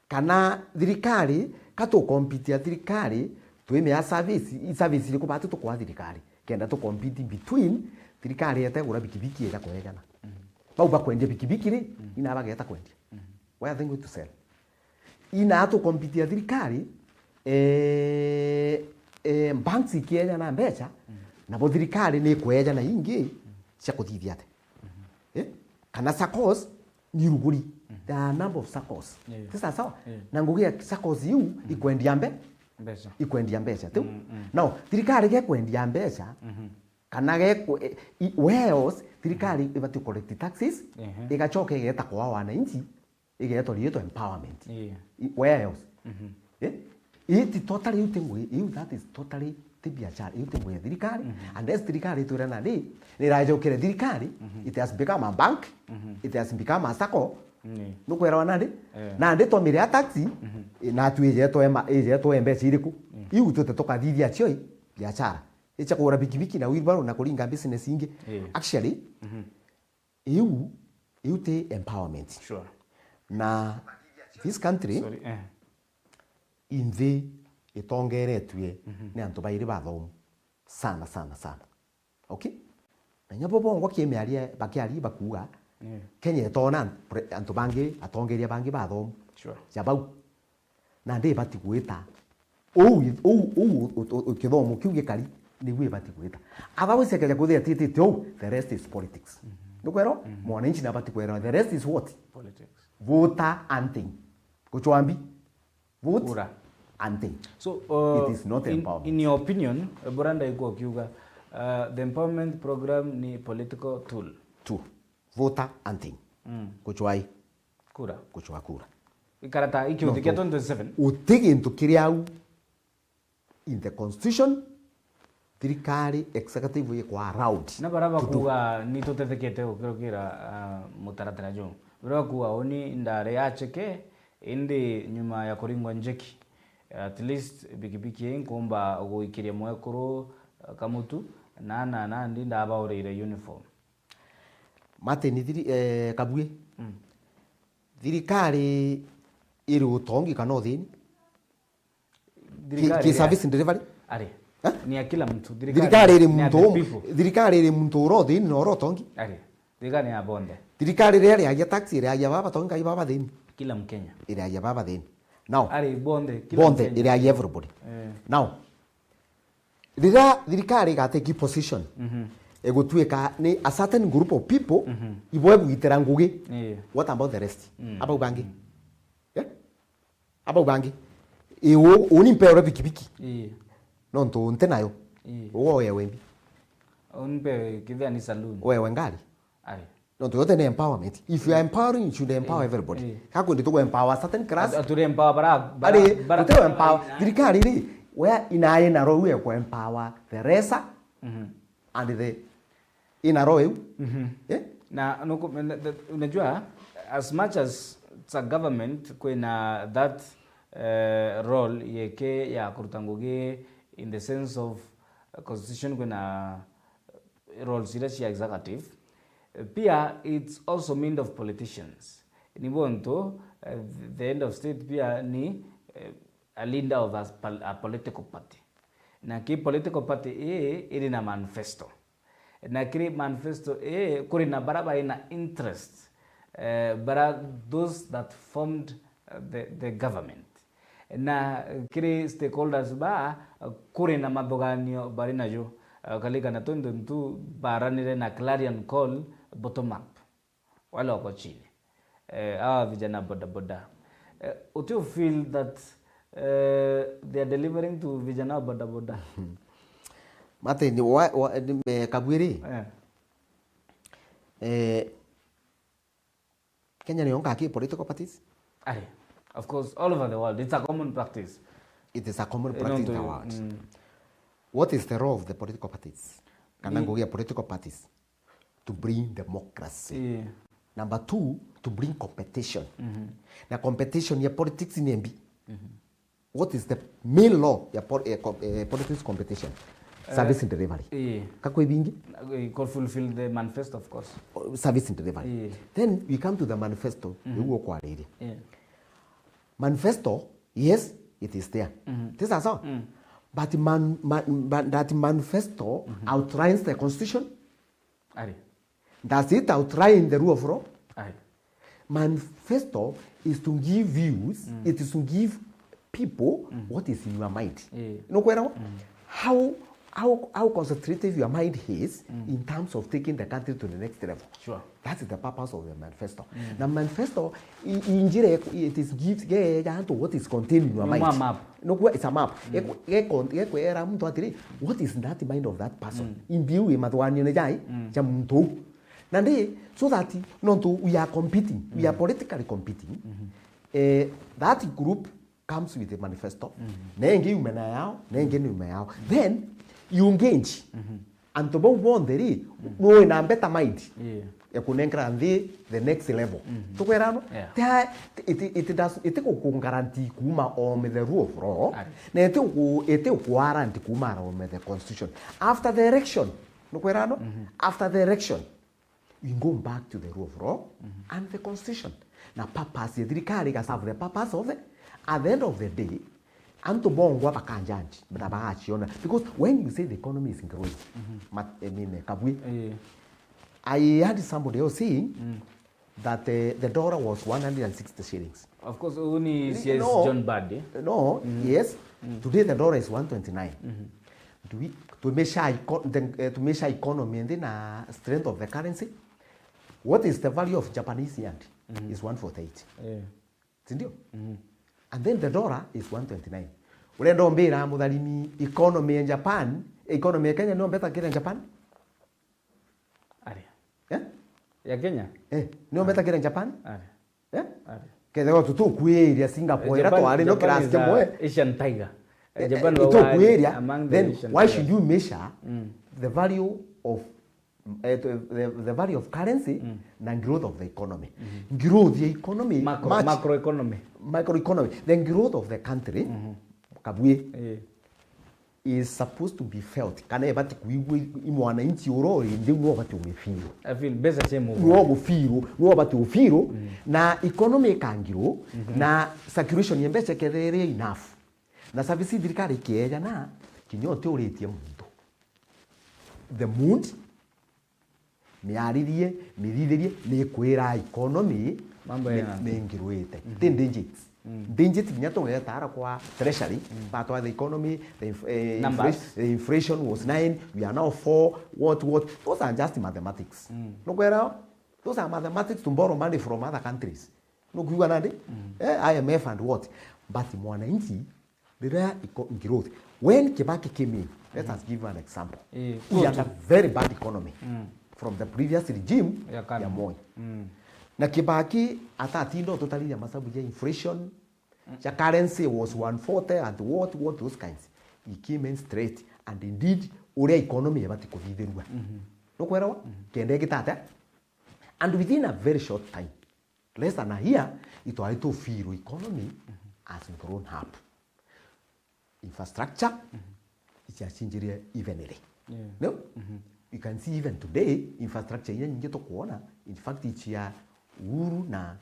kana thirikari, ka tukompitia thirikari, twimea service, i service iriku batu tukwa thirikari? Kenda tukompiti between thirikari etegura bikibiki eja kwejana. Mm. Bau bakwendia bikibiki ri, Mm. ina bageta kwendia. Mm. Where are they going to sell? Ina tukompitia thirikari, eh, eh, banks ikiejana mbeca, Mm. nabo thirikari ni ikwejana ingi Mm. cia kuthithia ate? Mm-hmm. Eh? Kana saccos ni ruguri. Mm. There are a number of saccos. Yeah. Ti sawa sawa? Yeah. Na ngugi ya saccos iu Mm. ikwendia mbe-, Mbeca. ikwendia mbeca. Tiu? Mm, mm. Now, thirikari gekwendia mbeca, Mm-hmm. kana gekwe-, eh, i-, where else, thirikari ibati collect taxes, Ehe. igacoka igeta kwa wananchi, igeetwa riitwa empowerment. Ii. I-, where else? Mhm. Eh? Ii ti totally, iu ti ngugi, iu that is totally ti biashara, iu ti ngugi ya thirikari. Mhm. Unless thirikari itwira nandi, nirajokire thirikari, Mhm. it has become a bank, Mhm. it has become a sacco. Ni. Nukwirawa nandi? Eh. Nandi twamiria taxi, Mhm. eh, na tu ijetwe ma-, ijetwe mbeca iriku? Mm. Iu tute tukathithia cio i biashara. Icha kugura bikibiki na wheelbarrow na kuringa business ingi. Eh. Actually, Mhm. Iu, iu ti empowerment. Sure. Na this country, Sorry, eh. inthi itongeretue Mhm. ni antu bairi bathomu sana, sana, sana. Okay? Na inya bo bongwa kimiaria, bakiaria bakuga, Yeah. Kenya itona pre-, antu bangi, atongeria bangi bathomu. Sure. Ja bau. Nandi ibati gwita. Uu, uu, uu, u-, u-, u-, kithomo kiu gikari, niguo ibati gwita. Otherwise, ekeja kwithira ititite uu, the rest is politics. Mhm. Nukwirwa? Mhm. Mwananchi nabati kwirwa, the rest is what? Politics. Voter hunting. Kuchwambi. Vote Kura. Hunting. So, uh, It is not in, empowerment. In your opinion, uh, bura ndaigua ukiuga, uh, the empowerment program ni political tool. Two. Voter hunting. Mm. Kuchwai. Kura. Kuchwa kura. Ikarata ikiuthi kia twenty twenty-seven. Uti gintu kiri au in the constitution, thirikari executive ikwa allowed. Na bara bakuga ni tutethekete gukirukira, uh, mutaratara juu. Bara bakuga uni ndari acheke, indi nyuma ya kuringwa njeki, at least bikibiki ii nkumba guikiria mwekuru, uh, kamutu, na na nandi ndabaurire uniform. Martin thiri, eh, Kabue. Mm. Thirikari iri utongi kana uthini? Ki, Thirikari ki ya- service delivery? Ari. Eh? Ni ya kila mtu. Thirikari iri Ni ya muntu the umu-, people. Thirikari iri muntu ura uthini na ura utongi? Ari. Thirikari ni ya bonthe. Thirikari iria iriagia tax, iriagia baba tongi kai baba thini? Kila Mkenya. Iriagia baba thini. Now, Ari bonthe. Kila bonthe Mkenya. Iriagia everybody. Eh. Now, riria thirikari igateki position, Mhm. igutuika ni a certain group of people, Mhm. ibo egwitira ngugi. Eh. What about the rest? Mm. Abau bangi? Yeah? Abau bangi? I u, uni mpeore bikibiki. Eh. Nontu nti nayo. Eh. Uwe oyewe mbi. Unpe kithia ni saloon. Oyewe ngari. Ari. Nontu yote ni empowerment. If you are empowering, you should empower Eh, everybody. eh. Ka kwendi tuku empower certain class. Atu-, aturi empower bara, bara, Ari, bara- tuti empower. Thirikari ri, we inaye na role ya ku empower the lesser Mhm. and the ina role iu. Mhm. Eh? Na nuku-, na- the- unajua, as much as it's a government kwina that, eh, role yeke ya kuruta ngugi in the sense of, eh, constitution kwina roles iria cia executive, eh, pia it's also meant of politicians. Ni bontu, eh, the head of state pia ni, eh, a leader of a, pol- a political party. Na ki political party ii iri na manifesto. Na kiri manifesto ii kuri na bara bai na interest, eh, bara those that formed, eh, the, the government. Na kiri stakeholders ba, eh, kuri na mathuganio bari najo. Eh, ukaririkana twenty twenty-two baranire na clarion call bottom up. Wale wako chini. Eh, hawa vijana bodaboda. Eh, would you feel that, eh, they are delivering to vijana wa bodaboda? Martin, wa, wa, ni, eh, Kabue ri, Eh. eh, Kenya ni yonka ki political parties? Ari. Of course, all over the world, it's a common practice. It is a common Eh, practice in nontu, the world. Mm. What is the role of the political parties? Kana Ni- ngugi ya political parties? To bring democracy. Eh. Number two, to bring competition. Mhm. Na competition ya politics ni mbi. Mhm. What is the main law ya pol eh, com eh, politics competition? Eh, Service and delivery. Eh. Kakwe bingi? Eh, could fulfill the manifesto, of course. Oh, service and delivery. Eh. Then we come to the manifesto. Mhm. Niguo kwariria. Eh. Manifesto, yes, it is there. Mhm. This is so. Mm. But man, man, man, that manifesto outlines the constitution. Ari. Does it outline the rule of law? Ari. Manifesto is to give views, it is to give people what is in your mind. Eh. Nukwera? How, how, how concentrative your mind is in terms of taking the country to the next level. Sure. That is the purpose of the manifesto. Na manifesto i- i njira ya ku- it is gives ge ya antu what is contained in your Ni mind. Ma map. Nukwera, it's a map. Ge ku- ge con- ge kwera muntu atiri, what is in that mind of that person? Imbi iu i mathuganio ni jai ja muntu uu. Na ndi, so that nontu we are competing, we are politically competing. Eh, that group comes with a manifesto. Na ingi yume na yao, na ingi ni yume yao. Then you engage. Antu bau bonthe ri, nui na better mind. Yeah. Ya kunenkera nthi the next level. Tukwerano? Yeah. Tia, it, it does, it gukugaranti kuma o the rule of law. Ari. Na it guku, it gukuaranti kuma o the constitution. After the election, nukwerano? After the election, we go back to the rule of law and the constitution. Na purpose ya thirikari iga serve the purpose of the, at the end of the day, antu bongwa bakanjanji na bagaciona. Because when you say the economy is growing, mat- I mean, Kabue, Eh. I heard somebody else saying that uh, the dollar was one hundred and sixty shillings. Of course, uni C S No. John Badi. No, yes. Today the dollar is one twenty-nine. Do we, to measure eco- the, uh, to measure economy and then uh, strength of the currency, what is the value of Japanese yen? is one forty-eight. Eh. Sindio? And then the dollar is one twenty-nine. Urenda umbira, Mutharimi, economy ya Japan, economy ya Kenya nio mbeta kira Japan? Aria. Eh? Ya Kenya? Eh, nio mbeta kira Japan? Aria. Eh? Aria. Kethira tutukwiria Singapore, ira Japan, twari no Japan class is a kimwe. Asian tiger. Eh, Japan eh, wa-, itukwirira, among the then Asian why tigers. Should you measure the value of, eh, the, the, the value of currency na growth of the economy? Growth ya economy, macro, much macroeconomy. Macroeconomy. The growth of the country, kabui, eh, is supposed to be felt. Kana ibati kuigua i-, i mwananchi uro ri, ndiu no bati umifiro. I feel mbeca cia mugo. No gufiro, no bati ufiro, na economy ikangiro, na circulation ya mbeca kethira iri enough. Na service thirikari ikiejana, kinya utiuritie muntu. The mood, miaririe, mithithirie, ni kwira economy mambo ni, yena ni ngirwite. Ti digits. Digits kinya tugetaara kwa treasury, batwa the economy, the inf-, eh, numbers. Inflation, the inflation was nine, we are now four, what, what. Those are just mathematics. Nukwira, those are mathematics to borrow money from other countries. Nukwigua nandi? Eh, I M F and what? But mwananchi, riria iko-, growth. When Kibaki came in, let us give an example. Eh, we had a very bad economy from the previous regime ya Moi. Na Kibaki atatinda ututariria masabu ja inflation, ja currency was one forty and what, what, those kinds. He came in straight and indeed uria economy ibati kuthithirua. Nukwirawa? Kenda igita atia? And within a very short time, less than a year, itwari tufiro economy has grown up. Infrastructure, iciacinjirie evenly. Yeah. No? You can see even today, infrastructure iria nyingi tukwona, in fact, icia Uhuru na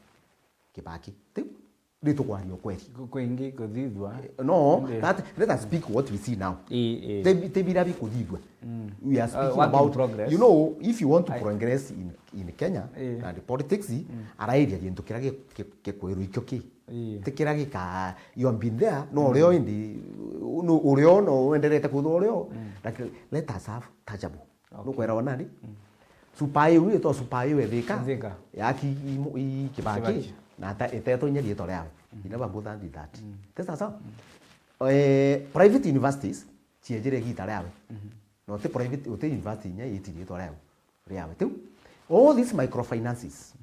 Kibaki. Tiu? Ni tukwaria ukweli. Ku-, kwingi kuthithua. Eh, no, that, let us speak what we see now. Ii, ii. Ti bi-, ti bira bikuthithua. We are speaking about, work in progress. You know, if you want to progress in, in Kenya and politics, arairia gintu kiria gi-, gi-, gikwirwo ikio ki. Ii. Ti kiria gika, you have been there, no urio indi, no urio, no wenderete kwithwa urio. Like, let us have tangible. Okay. Nukwirawa nandi? Super highway, to super highway Thika. Thika. Yaki i, i Kibaki. Kibaki. Na ta, itetwa inya riitwa riawe. Ina bambu thandi that. Ti sasa? Eh, private universities, ciejire igita riawe. No ti private, uti university inya iti riitwa riawe. Riawe. Tiu? All these microfinances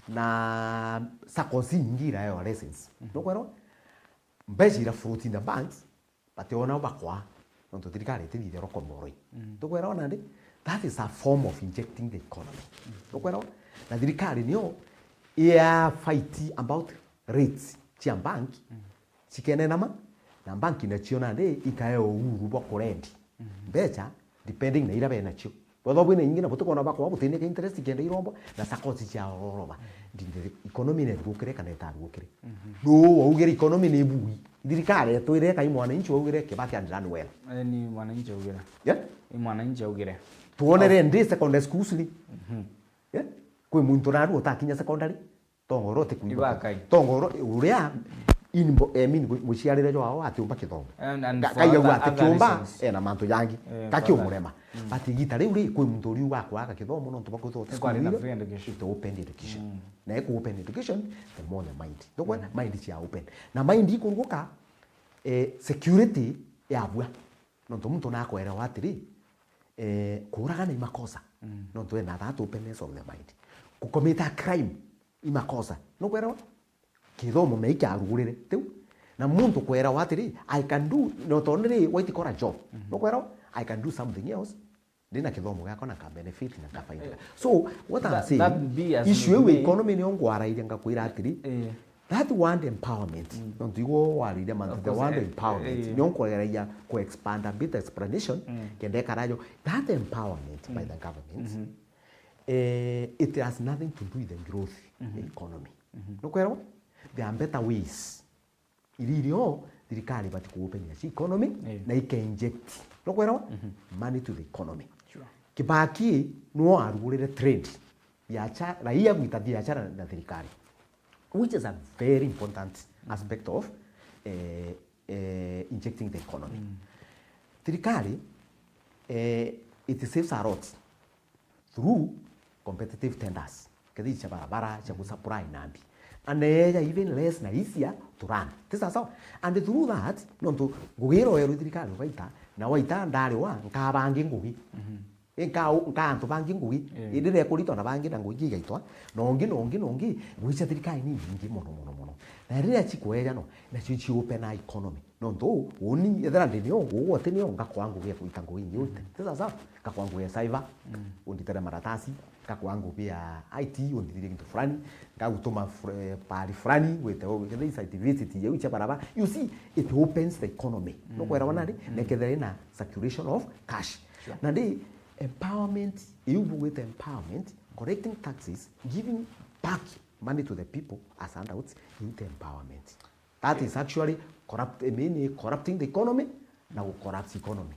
na saccos nyingi iraewa license. Nukwirawa? Mbeca ira float in the banks, but ona bakwa, nontu thirikari itithithia rokomoroi. Tukwirawa nandi? That is a form of injecting the economy. Tukwirawa? Na thirikari niyo ia fight about rates cia bank, cikenenama, na bank nacio nandi ikae uhuru bwa kurendi mbeca depending na ira benacio. Bwethwa bwina nyingi na butikona bakwa butinike interest kenda irombwa, na saccos cia ororoba. Ndinde economy ni ethugukire kana itarugukire. No waugire economy ni bui. Thirikari etwire kai mwananchi waugire Kibaki and done well. Eh, ni mwananchi augire. Yeah? Ni mwananchi augire. Tuonere ndi secondary schools ni. Yeah? Kwi muntu naru utakinya secondary. Tongoro ti kuimba. Ibakai. Tongoro uria in bo-, I mean, mu-, muciarire jwao atiumba kithomo. And, and Ka-, for kaiga other, ati other kiumba, reasons. Ena mantu jangi. Eh, for other. Kakiumurema. But igita riu ri, kwi muntu uriu wakwaga kithomo nontu bakwithwa uti school free education. It's open education. Na iku open education, the more the mind. Ndukwe, mind cia open. Na mind ikuruguka, eh, security yabua. Nontu muntu nakwerewa atiri, eh, kuuragana i makosa. Nontu ena that openness of the mind. Kukomita crime i makosa. Nukwerawa? Kithomo me ikiarugurire. Tiu? Na muntu kwerawa atiri, I can do, no tondu ri, white collar job. Nukwerawa? I can do something else. Ndina kithomo giakwa na ka benefit na ka faida. Eh, so, what I'm saying, that be as issue it iu may, economy niyo ngwarairia ngakwira atiri, eh, that word empowerment, nontu igwo wariria mantu, of the course, word eh, empowerment, eh, niyo nkwageragia ku expand a bit explanation, kenda ikara jo, that empowerment by the government, eh, it has nothing to do with the growth economy. Nukwerawa? There are better ways. Iri irio thirikari ibati kuopenia cia economy, eh, na ika inject, nukwerawa? Money to the economy. Sure. Kibaki niwe warugurire trade, biacha-, raia gwita biachara na thirikari, which is a very important aspect of, eh, eh, injecting the economy. Thirikari, eh, it saves a lot through competitive tenders. Kethii cia barabara, cia gusupply na mbi. And eja even less na isia turani. Ti sawa sawa? And through that, nontu ngugi ira oerwe thirikari ugaita, na waita ndari wa, nkaa bangi ngugi. Nkaa, nkaa antu bangi ngugi. Indi rekuritwa na bangi na ngugi igaitwa, na ungi, na ungi, na ungi, ngugi cia thirikari ni nyingi mono, mono, mono. Na riria cikweja no, nacio ci open economy. Nontu uu, uni, ethira ndi nio, uu ati nio, ngakwa ngugi ya kuita ngugi ingi uite. Ti sawa sawa? Ngakwa ngugi ya cyber, unditere maratasi, ngakwa ngugi ya I T, undithirie gintu fulani, ngagutuma fr-, eh, pahali fulani, wite, wite site visit yeu cia barabara. You see, it opens the economy. Nukwelewa nandi? Nekethira ina circulation of cash. Nandi, empowerment, iu bugwite empowerment, collecting taxes, giving back money to the people as handouts, iu ti empowerment. That is actually corrupt, I mean, corrupting the economy, na gu corrupt economy.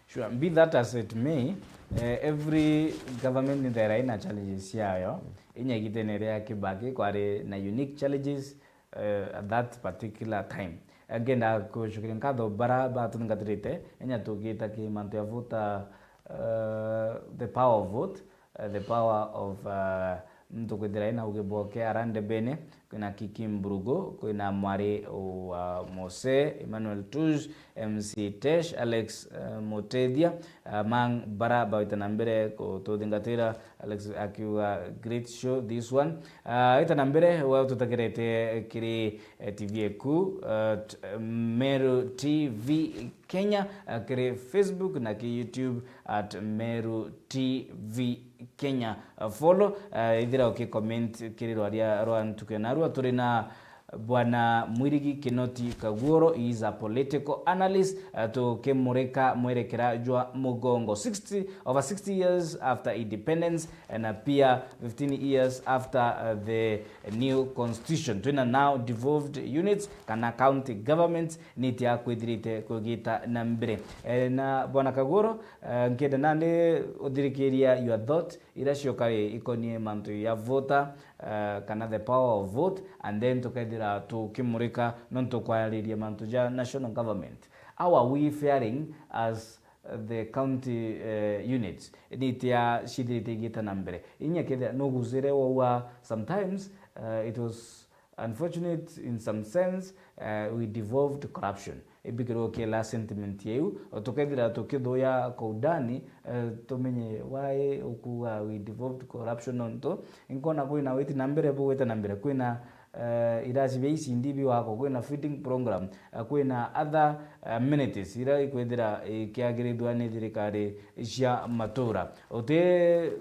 Sure, be that as it may, eh, every government nithaira ina challenges ciayo. Inya igitene ria Kibaki kwari na unique challenges, eh, at that particular time. Eh, ngenda kucokeria nkatho bara batuthingatirite, inya tukita ki mantu ya voter, eh, the power of vote, eh, the power of, eh, muntu kwithira ina ugi bwake ara ndebene, kwina Kiki Mburugu, kwina mwari wa Mose, Emmanuel Tuj, M C Tesh, Alex, eh, Mutethia, eh, mang bara bawita na mbere kututhingatira, Alex akiuga, "Great show this one." Ah, ita na mbere, we ututagerete kiri, eh, T V eku, eh, t-, Meru T V Kenya, eh, kiri Facebook na ki YouTube at Meru T V Kenya. Eh, follow, eh, ithira ukicomment kiri rwaria rwa ntuku ya narua. Turi na Bwana Mwirigi Kinoti Kaguoro, he is a political analyst, eh, tukimurika mwerekera jwa mugongo. Sixty, over sixty years after independence, eh, na pia fifteen years after, eh, the new constitution. Twina now devolved units kana county governments, nitia kwithirite kugita na mbere. Eh, na Bwana Kaguoro, eh, nkenda nandi uthirikiria your thought, iria cioka i-, ikonie mantu ya voter, eh, kana the power of vote, and then tukethira tukimurika nontu kwariria mantu ja national government. How are we faring as, eh, the county, eh, units? Nitia cithirite igita na mbere? Inya kethira nuguzire waua sometimes, eh, it was unfortunate in some sense, eh, we devolved corruption. Ibikirwo kila sentiment yeu, tukethira tukithuya kwa undani, eh, tumenye why ukuga we devolved corruption nontu, inkona kwina witi na mbere, bugwite na mbere, kwina, eh, iraci bia E C D biwako, kwina feeding program, eh, kwina other, eh, amenities ira ikwithira ikiagirithua ni thirikari cia matura. Uti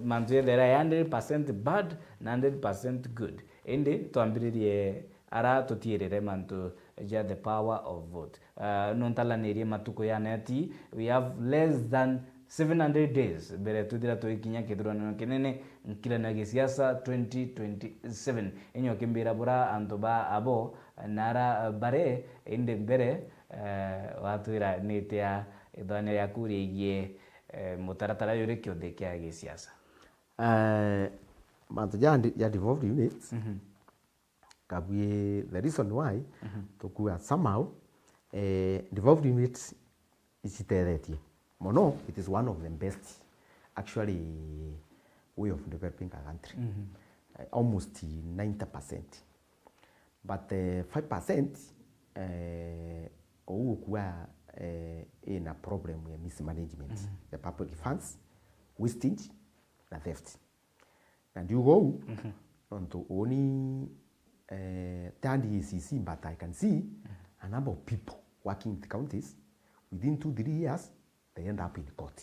mantu yethera ya hundred percent bad na hundred percent good. Indi twambiririe ara tutiirire mantu ja the power of vote. Ah, nontalanirie matuku ya neti, we have less than seven hundred days mbere twithira twikinya kithuraniro kinene nkiranio ya gisiasa twenty twenty-seven. Inya ukimbira bura antu ba abo na ara bare, indi mbere, eh, watwira nitia ithwanio riaku riegie, eh, mutaratara juri kiuthi kia gisiasa? Eh, mantu ja ndi-, ja devolved units, Mhm. Kabui, the reason why Mhm. tukuga somehow, eh, devolved units icitethetie mono, it is one of the best actually way of developing a country. Mhm. Eh, almost ninety percent. But, eh, five percent, eh, ou ukua, eh, ina problem ya mismanagement Mhm. ya public funds, wastage na theft. Na ndiuga uu, Mhm. nontu uni, eh, tandi A C C, but I can see Mhm. a number of people working in the counties, within two, three years, they end up in court.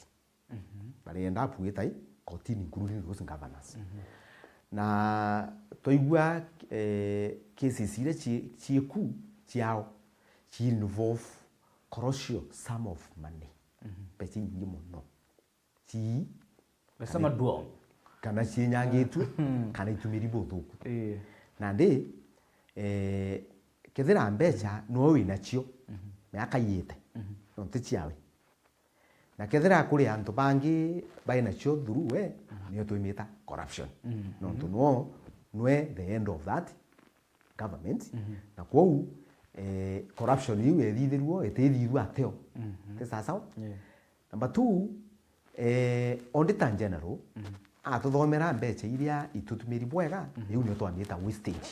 Mhm. Na they end up with, eh, kotini, including those governors. Mhm. Na twaigua, eh, cases iria ci-, cieku ciao, ci involve corruption, sum of money. Mhm. Mbeca inyingi mono. Ci Mbeca kana maduong'. Kana cienyangitue, Mm. kana itumiri buthuku. Ii. Nandi, eh, kethira mbeca no winacio, Mhm. miaka iite, Mhm. no ti ciawe. Na kethira kuri antu bangi bai nacio through we, Mhm. niyo twimita corruption. Mhm. Nontu Mhm. no, nwe the end of that government, Mhm. na kwou, eh, corruption iu ethithirwo, itithithua ateo. Mhm. Ti sawa sawa? Yeah. Number two, eh, auditor general, Mhm. atuthomera mbeca iria itutumiri bwega, riu nio twamiita wastage.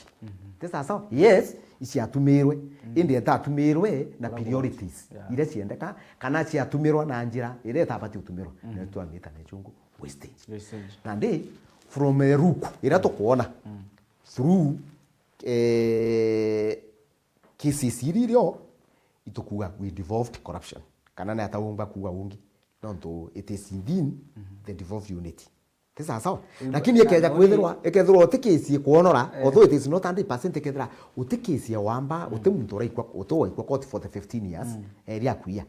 Ti sawa sawa? Yes, iciatumirwe, indi itatumirwe na priorities iria ciendeka, kana ciatumirwa na njira iria itabati gutumirwa, nio twamiita na ichungu wastage. Wastage. Nandi, from a ruku iria tukwona, through, eh, K C C irio, itukuga we devolved corruption. Kana ni ata umba kuga ungi? Nontu it is indeed the devolved unit. Ti sawa sawa? Lakini ikeja kwithirwa, ikethirwa uti case ikwonora, although it is not hundred percent, ikethira uti case ya wamba, uti muntu uraikwa, uti waikwa court for the fifteen years, eri akuia.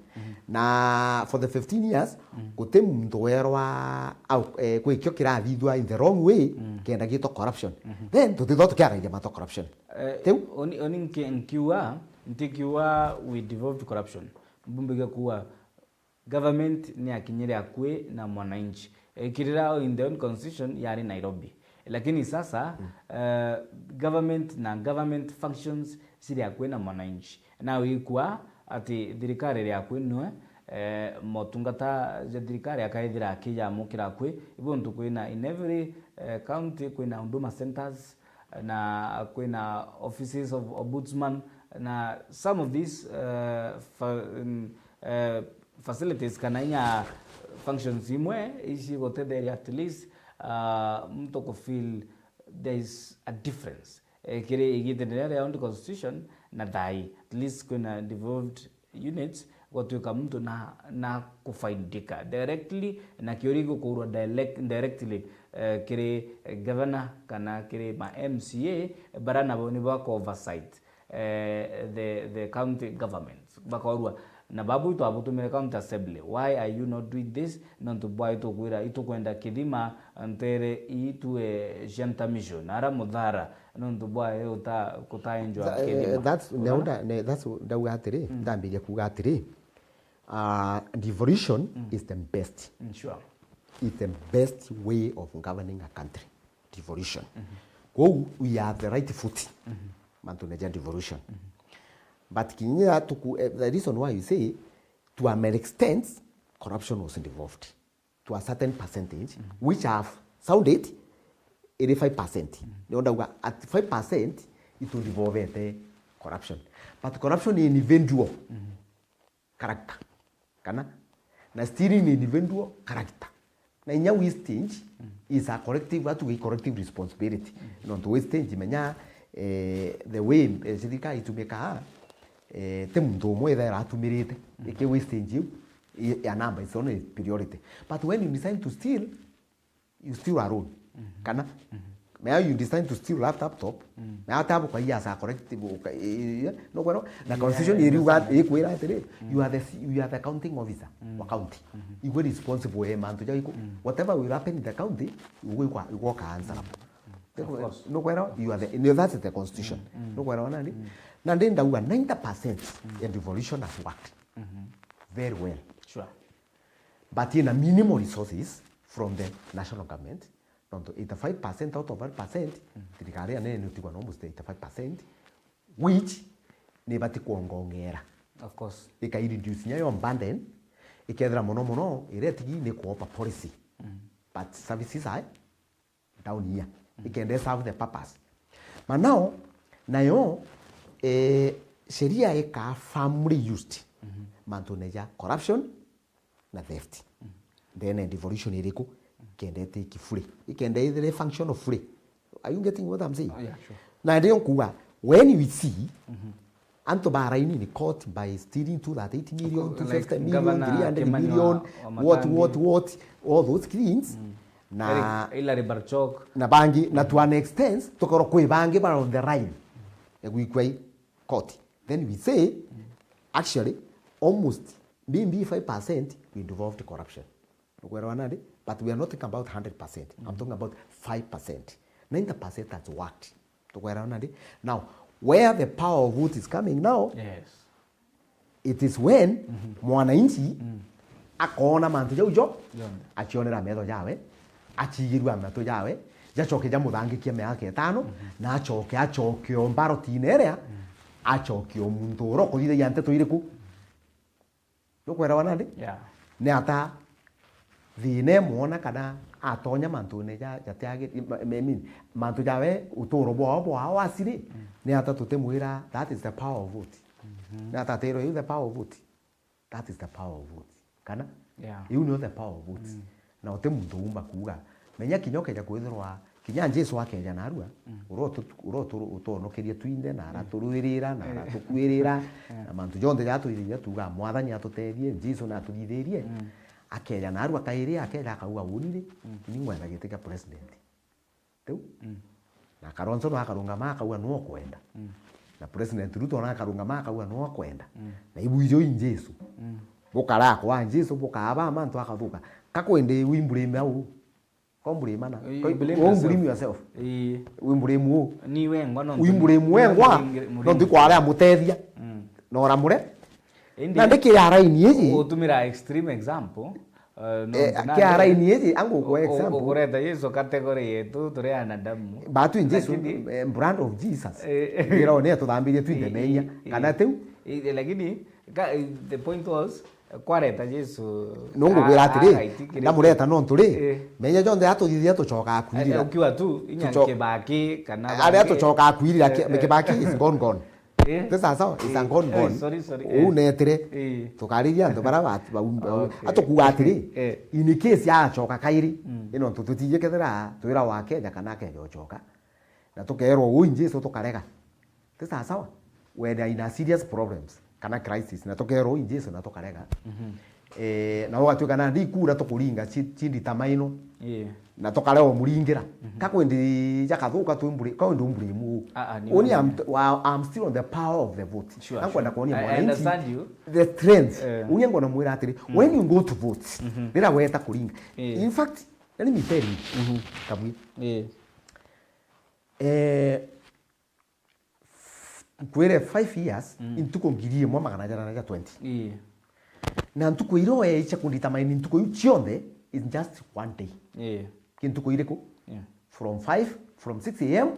Na for the fifteen years, guti muntu werwa au, eh, gwikio kirathithua in the wrong way, kenda gitwa corruption. Then tutithwa tukiaraithia mantu corruption. Eh, Tiu? Oni, oni nki-, nkiuga, ntikiuga we devolved corruption. Mbumbiga kuuga government ni yakinyire akui na mwananchi. Eh, kirira in the own constitution yari Nairobi. Lakini sasa, eh, government na government functions ciri akui na mwananchi. Na wikua ati thirikari iri akui nwe, eh, motungata ja thirikari akaithira akijamukira akui. Ibu ntu kwina in every, eh, county kwina huduma centers, na kwina offices of ombudsman, na some of these, uh, fa-, um, uh, facilities kana inya functions imwe ici gutetheria at least, uh, mtu ku feel there is a difference. Eh, kiri igitene ria own constitution na thai, at least kwina devolved units, gwatuika muntu na, na kufaidika directly, na kiuria gikuurwa direct-, directly, eh, kiri governor kana kiri ma M C A, bara nabo ni baka oversight, eh, the, the county government. Bakorwa, na babu itwabutumire county assembly. Why are you not doing this? Nontu bwa itukwira, itukwenda kithima ntere itue cia ntamisho. Nara muthara, nontu bwa yo uta-, kutaenjwa Tha-, eh, kithima. That's, Unaona? Neunda, ne, that's, ndauga atiri, ndambiria kuuga atiri, uh, devolution is the best. Mm, sure. Is the best way of governing a country. Devolution. Kwou, we are the right foot. Mantu neja devolution. But kinya tuku, eh, the reason why you say, to an extent, corruption was involved. To a certain percentage, which have sounded iri five percent. Nio ndauga at five percent itu devolvete corruption. But corruption ni individual character. Kana? Na stealing ni individual character. Na inya wastage is a collective, atuge collective responsibility. Nontu wastage, menya, eh, the way, eh, thirikari itumikaa, eh, ti muntu umwe ethaira atumirite. Iki wastage iu, i-, ya number is only priority. But when you decide to steal, you steal alone. Kana? Mea you decide to steal that laptop, mea tabu kwa iya sa collective, uka-, i-, i-, no kwero, na constitution iriuga, ikwira atiri, you are the, you are the counting officer wa county. Igwe responsible e mantu ja iku. Whatever will happen in the county, igwe kwa, igwe ka answer. Of course. No kwero, you are the, no, that's the constitution. No kwero nandi? Nandi ndauga ninety percent ya devolution has worked very well. Sure. But ina minimal resources from the national government, nontu eighty-five percent out of one hundred percent, thirikari ya nene ni utigwa na almost eighty-five percent, which ni ibati kuongongera. Of course. Ikai reduce nyayo burden, ikethira mono mono, iria tigi ni kuopa policy. But services are down here. Ikenda serve the purpose. But now, nayo, eh, sheria ikaa firmly used. Mantu neja corruption na theft. Then devolution iriku? Ikenda itiki free. Ikenda ithire function of free. Are you getting what I'm saying? Oh, yeah, sure. Na ndio nkuga, when we see antu baraini in court by stealing two hundred thirty million, like, two hundred fifty million, Governor three hundred million, Kimani wa, wa what, Matangi. What, what, all those things. Na Eric, Hilary Barchok. Na bangi, na to an extent, tukorwo kwi bangi bara on the line. Egwikwa i court. Then we say, actually, almost maybe five percent we involved corruption. Nukwelewa nandi? But we are not talking about hundred percent. I'm talking about five percent. Ninety percent has worked. Tukwelewa nandi? Now, where the power of vote is coming now, yes, it is when mwananchi akoona mantu jau jo, achionera metho jawe, achigirua matwe jawe, jacoke jamuthangikie miaka itano, na acoke, acoke o mbarotine iria, acoke o muntu uria ukuthithagia nteto iriku. Nukwelewa nandi? Yeah. Ni ata thina imwona kana atonya mantune ja, jatiagiri, I mean, mantu jawe, uturo bwao bwao asiri, ni ata tutimwira, that is the power of vote. Ni ata atirwe iu the power of vote? That is the power of vote. Kana? Yeah. Iu nio the power of vote. Na uti muntu umba kuuga. Menya kinya ukeja kwithirwa, kinya Jesu akeja narua, urotu-, urotu-, utonokeria twinthe, na araturwirira, na aratukwirira, na mantu jonthe jatwithiria tuuga, "Mwathani atutethie, Jesu natuthithirie." Akeja narua kairi, akeja akauga, "Uni ri, ni ngwenda giti kia president." Riu? Na Kalonzo no akarungama akauga no kwenda. Na President Ruto no akarungama akauga no kwenda. Na ibu ijo i Jesu. Bukara kwa Jesu, bukaaba mantu akathuka. Kakwende wi mburime au. Ko mburime na. You blame yourself. Ii. Wi mburime u. Ni wengwa no. Wi mburime wengwa. No ndi kwara mutethia. No ramure. Indi na ndikira raini iji. Utumira extreme example. Eh, no, eh, nandi kia raini iji, angu kwa example. Ukureta Jesu category yetu, turi anadamu. Batu in Jesu, lakini, eh, brand of Jesus. Eh. Ngira one atuthambirie twinthe menya. Kana tiu? Eh, lakini, ka, eh, the point was, kwareta Jesu. No ngugwira atiri, ndamureta no nturi. Eh. Menya jonthe atuthithia tucoka kwirira. Eh, ukiwa tu, inya tuco-, Kibaki, kana aria tucoka kwirira, Kibaki is gone, gone. Eh. Ti sawa sawa, it's a gone, eh, gone. Sorry, sorry, eh. Uu netire. Eh. Tukariria antu bara ba, ba, ba, okay, atukuga atiri, eh, in case acoka kairi, ino ntu tutiji kethira twira wa Kenya kana Kenya ucoka. Na tukerwa uu Jesu tukarega. Ti sawa sawa. We are in a serious problems kana crisis. Na tukerwa uu Jesu na tukarega. Eh, na gugatuika nandi ikura tukuringa ci-, cinditamaino. Ii. Na tukarega umuringira. Kakwendi jakathuka twi mburi-, kakwendi umburimu. Ah, ah, ni uni, I'm, I'm still on the power of the vote. Sure, sure. Nakwenda kuonia mwananchi the strength. Eh. Uni ngona mwira atiri, when you go to vote, rira weta kuringa. In fact, let me tell you, Kabwi. Eh, nkwire five years, i ntuku ngiri imwe magana jana na ja twenty. Ii. Na ntuku iria oecha kunditamaini ntuku iu cionthe is just one day. Ii. Ki ntuku iriku? Ii. From five, from six a m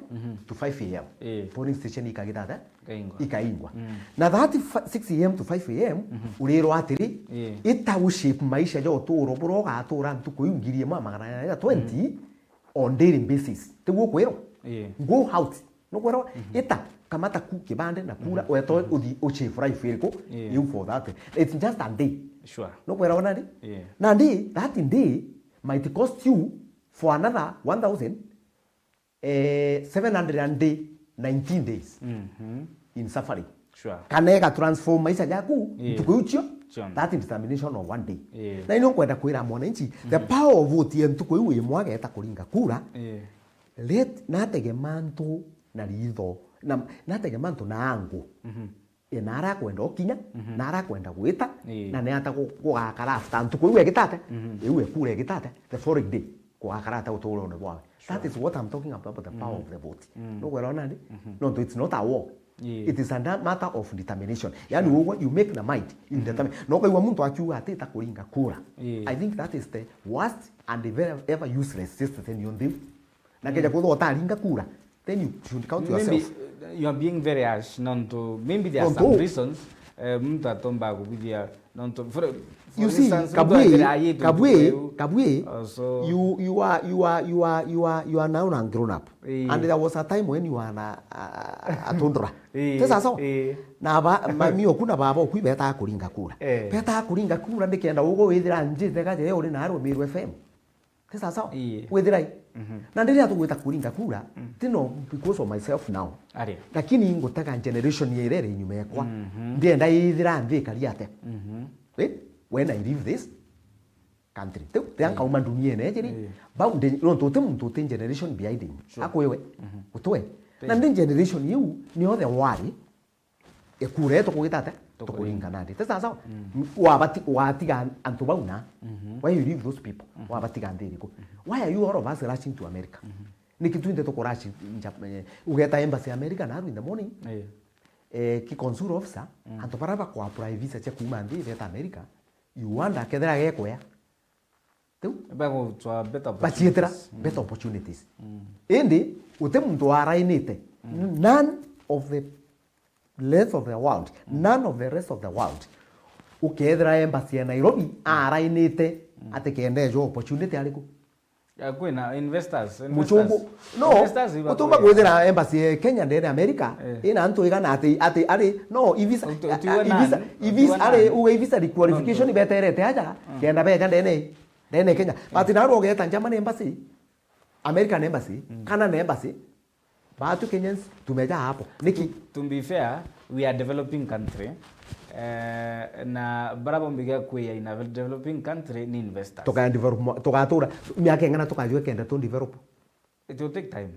to five a m. Ii. Polling station ikagita atia? Ikaingwa. Ikaingwa. Na that fi-, six a m to five a m, urirwa atiri, ita ushape maisha ja uturo buria ugatura ntuku iu ngiri imwe magana jana na ja twenty on daily basis. Tiguo ukwirwa? Ii. Go out. Nukwirwa, ita, kamata ku kibande na kura, weta uthi ushave life iriku, iu for that. It's just a day. Sure. Nukwirwa nandi? Ii. Nandi, that day might cost you for another one thousand, eh, seven hundred and nineteen days in suffering. Sure. Kana ega transform maisha jaku, ntuku iu cio, that determination of one day. Ii. Na ino nkwenda kwira mwananchi, the power of vote ya ntuku iu imwe ageta kuringa kura, ii, let, natege mantu na ritho, na, natege mantu na angu. Ii, na arakwenda ukinya, na arakwenda gwita, ii, na ni ata gu-, gugakara after ntuku iu egitate, iu ekura egitate, the following day, gugakara ata uturone bwawe. Sure. That is what I'm talking about, the power of the vote. Nukwirwa nandi? No, it's not a war. Ii. It is a da-, matter of determination. Yani, sure, ugwe, you make the mind in determine. No ukaigua muntu akiuga ati ta kuringa kura. Ii. I think that is the worst and the very ever useless system you do. Na keja kwithwa utaringa kura, then you should count yourself. Maybe, uh, you are being very harsh, nontu maybe there are some reasons, eh, muntu atomba kubuthia, nontu, for, for instance, muntu athira ayitwe ntuku iu. Kabwi, Kabwi, uh, so you, you are, you are, you are, you are, you are now a grown up. Ii. And there was a time when you are a, a, a tundura. Ii, ti sawa sawa? Ii. Na ba, mami oku na baba oku ibetaga kuringa kura. Eh. Betaga kuringa kura nikenda ugo withira njite gaje uri na Rumiru F M. Ti sawa sawa? Ii. Withirai. Na ndiria tugwita kuringa kura, ti no because of myself now. Ari. Lakini ngutega generation ya irere inyuma yakwa. Ndienda ithira nthi ikari atia. Eh? When I leave this country. Tiu, tia nkauma dunia ene ejiri. Ii. Bau ndi, nontu uti muntu uti generation behind him. Sure. Akwiwe. Utwe. Na ndi generation iu, ni othe wari, ekura eto kugita atia? Tukuringa. Tukuringa nandi. Ti sawa sawa? Wabati-, watiga antu bau na. Why you leave those people? Wabatiga nthi iriku? Why are you all of us rushing to America? Niki twinthe tukurashi nja-, eh, ugeta embassy ya America na in the morning? Ii. Eh, ki consular officer, antu bara bakwa apply visa cia kuuma nthi beta America, you wonder kethira gekwea. Tiu? Bagutwa better opportunities. Bacietera better opportunities. Indi, guti muntu warainite. None of the rest of the world, none of the rest of the world, ukethira embassy ya Nairobi arainite ati kenda ejo opportunity ariku? Ya, kwina investors, muchungu investors. No, investors iba utumba kwithira embassy ya Kenya ndene America, eh, ina antu igana ati, ati ari no, ivisa, ivisa, ivisa ari uga ivisa requalification beterete aja, mm, kenda beja ndene, ndene Kenya. But na rwo geta German embassy, American embassy, mm, kana na embassy, batu Kenyans tumeja hapo. Niki? To, to be fair, we are developing country. Eh, na bara bombiga kwiya in a developing country ni investors. Tukaya develop, tugatura miaka ingana tukajua kenda tu develop. It will take time.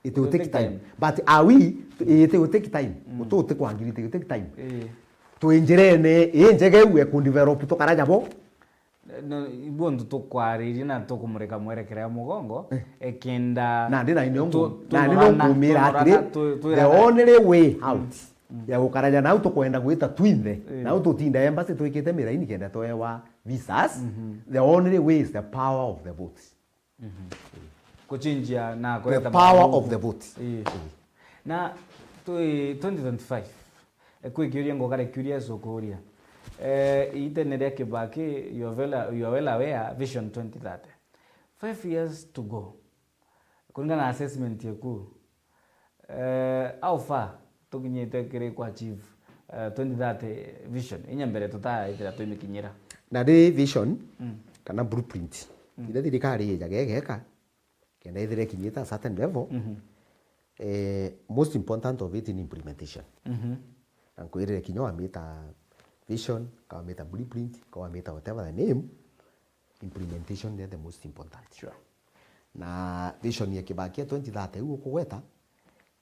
It will take time. But are we, it will take time. Mm. Utu uti kwangiri, it will take time. Eh. Twinjirene, injege uwe ku develop tukaraja bo. No, ibuo ntu tukwaririe na tukumurika mwerekera ya mugongo, eh, ekenda nandi na ino tu-, ngu-, nandi no nkumira atiri, the only way out, mm, mm, ya gukaraja nau tukwenda gwita twinthe, eh, nau tutinda embassy twikite miraini kenda twewa visas, mhm, the only way is the power of the vote. Mhm. Kuchinjia na the kureta power maungu of the vote. Ii. Ii. Na twi twenty twenty-five, eh, kwi kiuria ngokare kiuria Yesu kuuria. Eh, itene ria Kibaki, you are well, you are well aware, Vision twenty thirty. Five years to go. Kuringana na assessment yaku, eh, how far tukinyite kiri ku achieve, eh, twenty thirty vision, inya mbere tutaithira twimikinyira? Na ri vision, mm, kana blueprint, mm, iria thirikari ijaga igeka, kenda ithire ikinyite a certain level, mhm, eh, most important of it ni implementation. Mhm. Na nkwirire kinya wamita vision, ka wamita blueprint, ka wamita whatever the name, implementation is the most important. Sure. Na vision ya Kibaki ya twenty thirty iu ukugweta,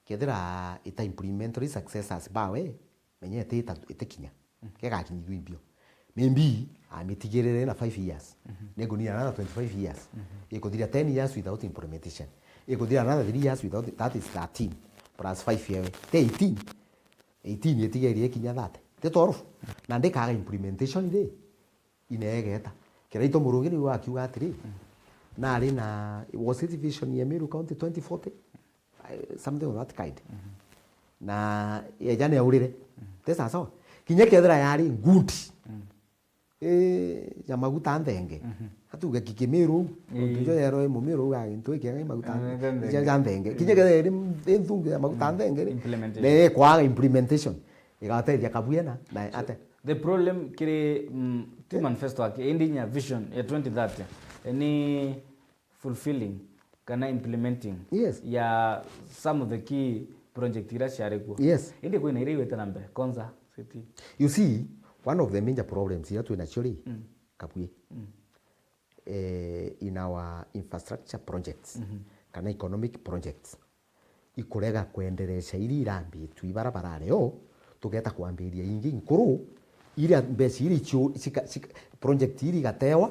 kethira ita implement ri successors bawe, menya iti ita-, itikinya. Mhm. Kegakinyithua imbio. Maybe amitigirire na five years. Mhm. Ninguniria another twenty-five years. Mhm. Ikuthira ten years without implementation. Ikuthira another three years without, that is thirteen plus five years. Ti eighteen. Eighteen itigerie kinya thirty. Ti twelve. Na ndikaga implementation ri. Inegeta. Kiraitu Murungi niwe akiuga atiri, mm, nari na, was it vision ya Meru County twenty forty? I, something of that kind. Mhm. Na yeja ni aurire. Mm. Ti sawa sawa. Kinya kethira yari ngundi. Mm. Eh, ya maguta nthenge. Mhm. Atuge kikimiru, ii, nontu jo yero i mumiru uga gintu ikiega i maguta, eh, nthenge, ja, ja nthenge. Kinya, mm, kethira iri nthungu ya maguta, mm, nthenge ri, implementation, ne kwaga implementation. Igatethia Kabuye na, na ate. The problem kiri, mm, ti manifesto yake, indi nya vision ya twenty thirty, eh, ni fulfilling kana implementing, yes, ya some of the key project iria ciari kuo. Yes. Indi kwina iria igwite na mbere, Konza City. You see, one of the major problems iria twina cio ri, mm, Kabuye, mm, eh, in our infrastructure projects, mhm, kana economic projects, ikurega kwendereca iria irambitue, ibarabara rio, tugeta kwambiria ingi inkuru, iria mbeca iria icio, cika-, cika-, project iria igatewa,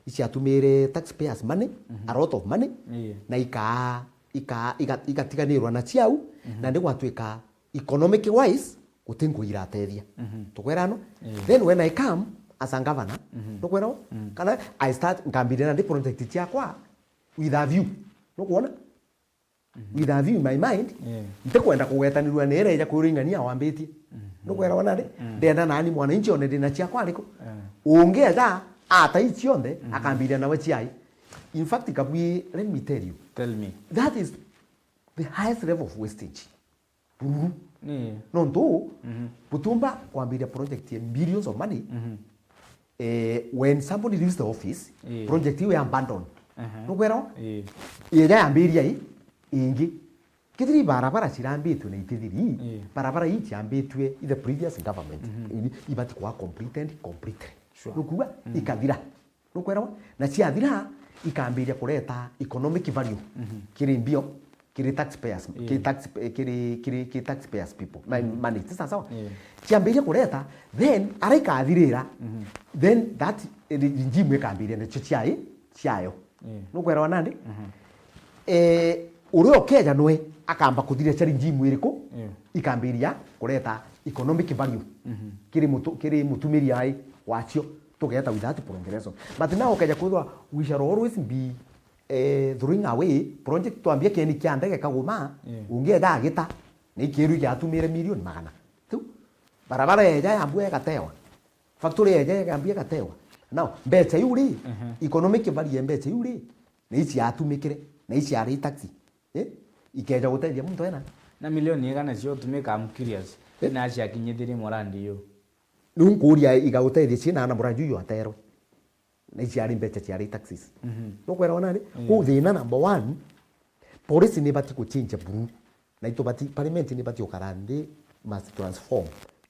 iciatumire taxpayers money, mhm, a lot of money, ii, na ika-, ika-, iga-, igatiganirwa na ciau, mhm, na ni gwatuika economic wise, guti nkui iratethia. Mhm. Tukwirana? Ii. Then when I come as a governor, mhm, nukwirwa? Mm. Kana I start, nkambiria nandi project ciakwa with a view. Nukwona? Mhm. With a view in my mind, yeah, ntikwenda kugwetanirua ni iria ija kwirwa ing'ania wambitie. Mhm. Nukwirwa nandi? Mm. Ndenda nani mwananchi one ndina ciakwa ariku. Yeah. Ungeja ata i cionthe, mhm, akambiria nawe ciai. In fact, Kabuye, let me tell you. Tell me. That is the highest level of wastage. Bururu. Ni. Nontu, mhm, butumba kwambiria project ya billions of money, mhm, eh, when somebody leaves the office, ii, project iu ya abandon. Aha. Nukwirwa? Ii. Ija yambiria i, ingi. Kethira i barabara cirambitue na itithiri, ii, barabara ii ciambitue i the previous government. Mhm. Ii, ibati kwa completed completely. Sure. Nukuga, mm, ikathira. Nukwirwa? Na ciathira, ikambiria kureta economic value, mhm, kiri mbio, kiri taxpayers, yeah, kiri tax-, kiri, kiri, kiri taxpayers people, ma-, mhm, money, ti sawa sawa? Yeah. Ciambiria kureta, then, ara ikathirira, mhm, then that, eh, re-, regime ikambiria nacio ciai, ciayo. Yeah. Nukwirwa nandi? Mhm. Eh, uria ukeja nwe akamba kuthiria cia regime iriku, yeah, ikambiria kureta economic value, mhm, kiri mutu-, kiri mutumiri ai wacio. Tugeta with that progression. But now ukeja kwithwa we shall always be, eh, throwing away project, twambia kieni kia ndege Kagoma, yeah, ungi eja agita, na ikiru igiatumire milioni magana. Riu, barabara eja ya mbua igatewa. Factory eja ya mbua igatewa. Now, mbeca iu ri, mhm, economic value ya mbeca iu ri, Na ici atumikire, na ici ari taxi. Eh? Ikeja gutethia muntu ena. Na milioni igana cio utumika, I'm curious. Eh? Na ciakinyithirie murandi uyu. Riu nkuuria igagutethia ciina ana murandi uyu aterwe. Na ici ari mbeca ciari taxis. Mhm. Nukwera nani? Mm. Kuu thina number one, policy ni bati kuchinja buru. Na itubati, parliament ni bati ukara nthi, must transform.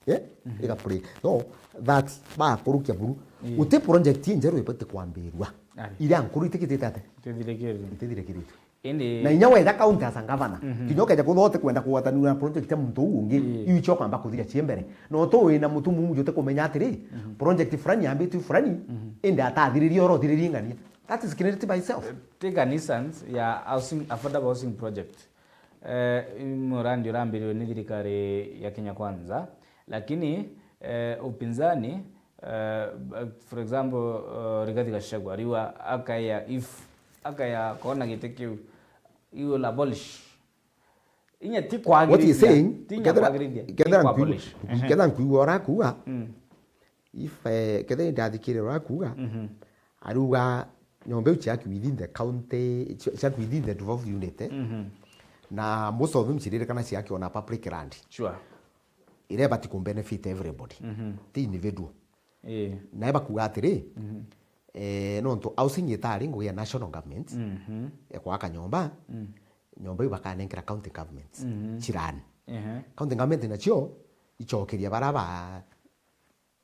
Eh? Mhm. Iga play. No, that bakurukia buru. Mm. Guti project injeru ibati kwambirua. Ari. Iria nkuru itikitite ate? Itithirikirite. Itithirikirite. Indi na inya weja county as a governor, mhm, kinya ukeja kwithirwa utikwenda kugwatanirua na project ya muntu uu ungi, mm, iu icio ukamba kuthira cie mbere. No tu wina mutu mumu jute kumenya atiri, mhm, project fulani yambitwe fulani, mhm, indi atathiririe oro thiririe ngania. That is created by self. Eh, take an instance ya housing, affordable housing project. Eh, murandi urambiriwe ni thirikari ya Kenya Kwanza, lakini, eh, upinzani, eh, for example, eh, Rigathi Gachagua, riu a-, akaya if, akaya kona giti kiu, he will abolish. Inya ti kwagirithia, what he's saying, ti inya kethira, kwagirithia, kethira ni ku-, abolish. Ehe. Kethira nkuigua urakuuga, mm, if, eh, kethira ndathikire urakuuga, mhm, ariuga nyomba iu ciaki within the county, cia-, ciaki within the devolved unit, eh? Mhm. Na most of them ciririkana ciaki on a public land. Sure. Iria ibati ku benefit everybody. Mhm. Ti individual. Ii. Nae bakuga atiri, mhm, eh, nontu housing itari ngugi ya national government, mhm, ya kwaka nyomba, mm, nyomba iu bakanenkera county government, mhm, cirani. Ehe. County government nacio icokeria bara ba,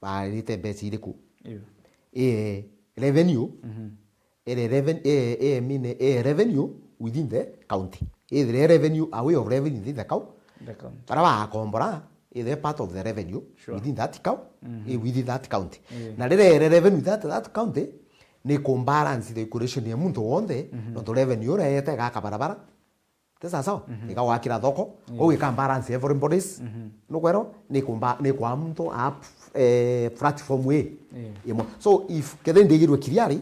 barite mbeca iriku? Ii. Ii, revenue, mhm, iri reven-, ii, ii, mine, ii, revenue within the county. Ithire revenue, a way of revenue within the cou-, the county. Bara bagakombora, ithire part of the revenue, sure, within that cou-, mhm, ii, within that county. Ii. Na riria iri revenue that, that county, ni ku balance the equation ya muntu wonthe, mhm, nontu revenue uria yete igaka barabara, ti sawa sawa? Mhm. Igagwakira thoko, mm, kou ika balance everybody's. Mhm. Nukwero, ni kumba, ni kwa muntu a, eh, platform ii, yeah, imwe. So, if kethe ndigirwe kiriari,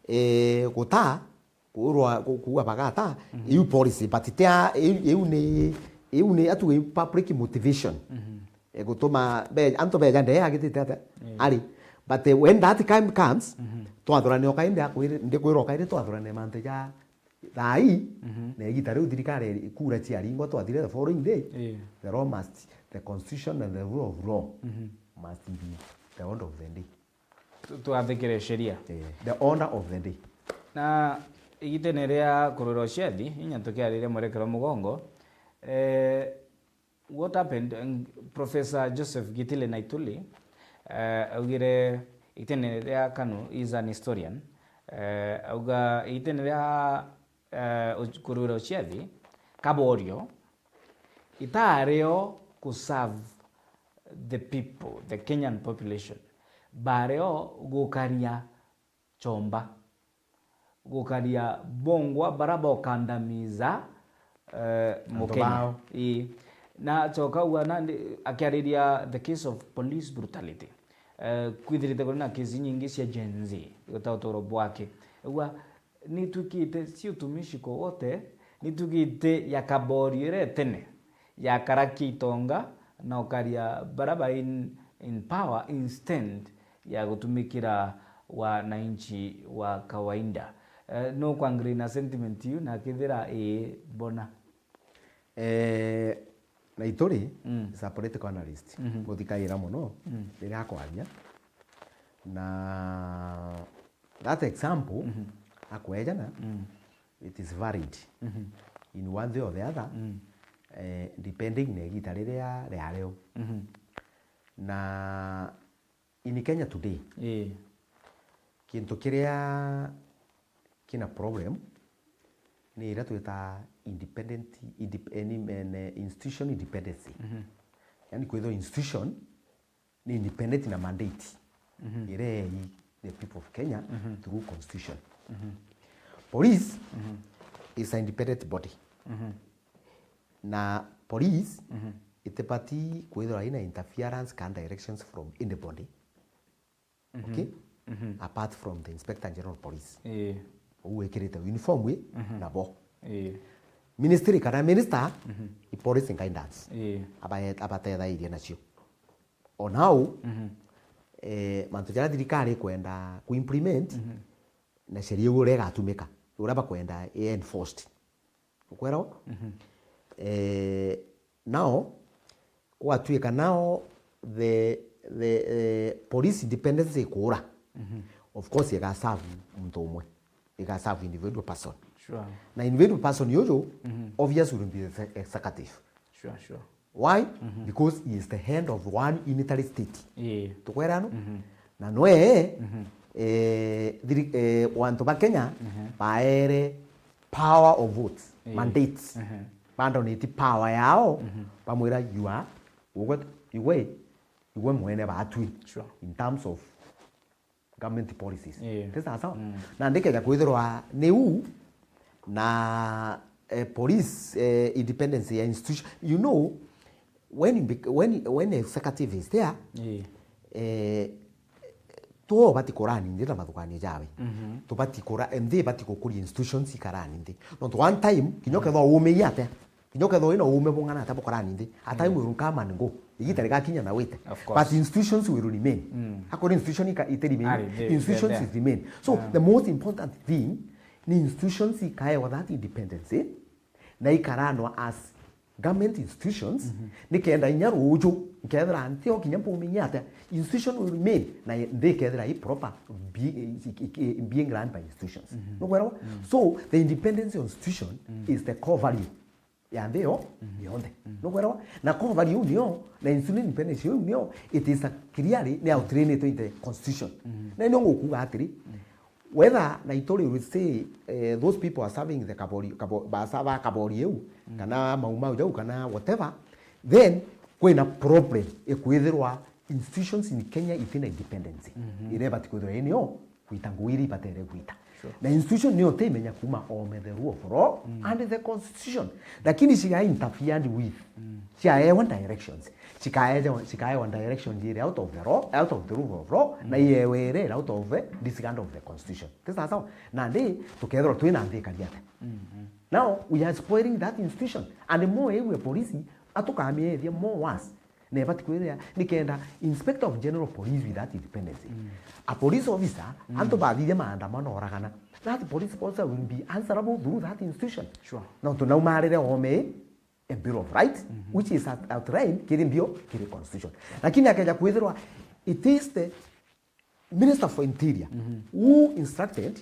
eh, guta, kurwa, ku-, kuuga bagata, mhm, iu policy, but tia, iu, iu ni, iu ni atu public motivation. Mhm. Igutuma be-, antu beja ndee agitite ata? Yeah. Ari. But, eh, when that time comes, mhm, twathurane okaindi akwire, ndikwira okaindi twathurane mantu ja thaa ii, mhm, na igita riu thirikari kura ciaringwa twathire the following day, ii, the law must, the constitution and the rule of law, mhm, must be the order of the day. Tu-, twathikire sheria. Ii, the order of the day. Na igitene ria kurwira uciathi, inya tukiariria mwerekero mugongo, eh, what happened, eh, Professor Joseph Gitile Naituli, eh, augire igitene ria KANU, is an historian, eh, auga igitene ria, eh, uc-, kurwira uciathi, Kaborio, itario ku serve the people, the Kenyan population. Bario gukaria chomba. Gukaria bongwa bara bokandamiza, eh, antu Mukenya bao. Ii. Na acoka augua nandi, akiariria the case of police brutality. Eh, kwithirite kuri na case nyingi cia Gen Z, guta uturo bwake. Augua, nitwikite, si utumishi kwa wote, nitwikite ya Kaborio iria tene, ya karakia itonga na ukaria bara ba in, in power instead ya gutumikira wananchi wa kawaida. Eh, no ku agree na sentiment iu na kithira ii bona? Eh, Naituri, mm, is a political analyst. Mhm. Muthikagira mono, mm, riria akwaria. Na that example, mhm, akwejana, mm, it is valid, mhm, in one way or the other, mm, eh, depending na igita riria riario. Mhm. Na in Kenya today, ii, kintu kiria kina problem ni iria twita independent, indep-, any, eh, institution independency. Mhm. Yani kwithirwa institution ni independent na mandate, mhm, iria i the people of Kenya, mhm, through constitution. Mhm. Police, mhm, is an independent body. Mhm. Na police, mhm, itibati kwithirwa ina interference kana directions from anybody. Mhm. Okay? Mhm. Apart from the Inspector General Police. Ii. Uu wikirite uniform wi, mhm, nabo. Ii. Ministry kana minister, mhm, i policy and guidance. Ii. Abae-, abatethairie nacio. O nau, mhm, eh, mantu jaria thirikari ikwenda ku implement, mhm, na sheria iu uria igatumika. uria bakwenda i enforced. Ukwerawa? Mhm. Eh, now, gwatuika now the, the, eh, police independence ikuura, Mhm. of course, iga serve muntu umwe, iga serve individual person. Sure. Na individual person uju, Mhm. obvious, will be the executive. Sure, sure. Why? Mhm. Because he is the head of one unitary state. Ii. Tukwera no? Mhm. Na noe, Mhm. eh, thiri-, eh, wantu ba Kenya Mhm. baere power of votes, Ii. mandates. Mhm. Bandoneti power yao, Mhm. bamwira, "You are, ugwe, igwe, igwe mwene batwi Sure. in terms of government policies." Ii. Ti sawa sawa? Mm. Na ndikeja kwithirwa ni u na, eh, police, eh, independence ya institution. You know, when you bec-, when, when executive is there, Ii. eh, tu bati kurani nthi na mathuganio jawe. Mhm. Tubati kura-, nthi bati gukuria institutions ikarani nthi. Nontu one time, kinya Mm. ukethwa umiia atia, kinya ukethwa wina uume bung'ana atia bukarani nthi, a time Mm. will come and go. Igita Mm. rigakinya na wite. Of course. But institutions will remain. Mm. Hakuna institution ika-, iti remain. Ari, they, Institutions they're there. Is remain. So, Ah. the most important thing ni institutions ikaewa that independence, eh? Na ikaranwa as government institutions, Mhm. nikenda inya ruuju, nkethira nthi o kinya mbuminya atia, institution will remain, na nthi ikethira i proper, be-, i-, i-, i-, being run by institutions. Mhm. Nukwerawa? Mm. So, the independence of institution Mm. is the core value ya nthi yo Mhm. yonthe. Mm. Nukwerawa? Na core value iu nio, na institution independence iu nio, it is a clearly ni outlined in the constitution. Mhm. Na nio ngukuga atiri, Mm. whether Naituri will say, eh, those people are serving the Kabori, Kabo-, basa ba Kabori eu, Mm. kana Mau Mau jau, kana whatever, then kwina problem ikwithirwa institutions in Kenya itina independence. Mhm. Iria ibati kwithirwa inio gwita ngugi iria ibatere gwita. Sure. Na institution nio timenya kuma ome the rule of law Mm. and the constitution. Lakini she interfered with Mm. ciaewa directions. Cikaewa, cikaewa direction iri out of the law, out of the rule of law, na Mm. iewe iri out of the disregard of the constitution. Ti sawa sawa? Nandi, tukethirwa twina nthi ikari atia? Mm, mm. Now, we are spoiling that institution. And more iwe polisi, atukamiethia more worse. Na ibati kwithia, nikenda Inspector of General Police with that independence. Mm. A police officer, Mm. antu bathithia maandamano oragana. That police officer will be answerable through that institution. Sure. Nontu naumarire ome a Bill of Rights, Mhm. which is out-, outlined kiri mbio, kiri constitution. Lakini akeja kwithirwa, it is the Minister for Interior Mhm. who instructed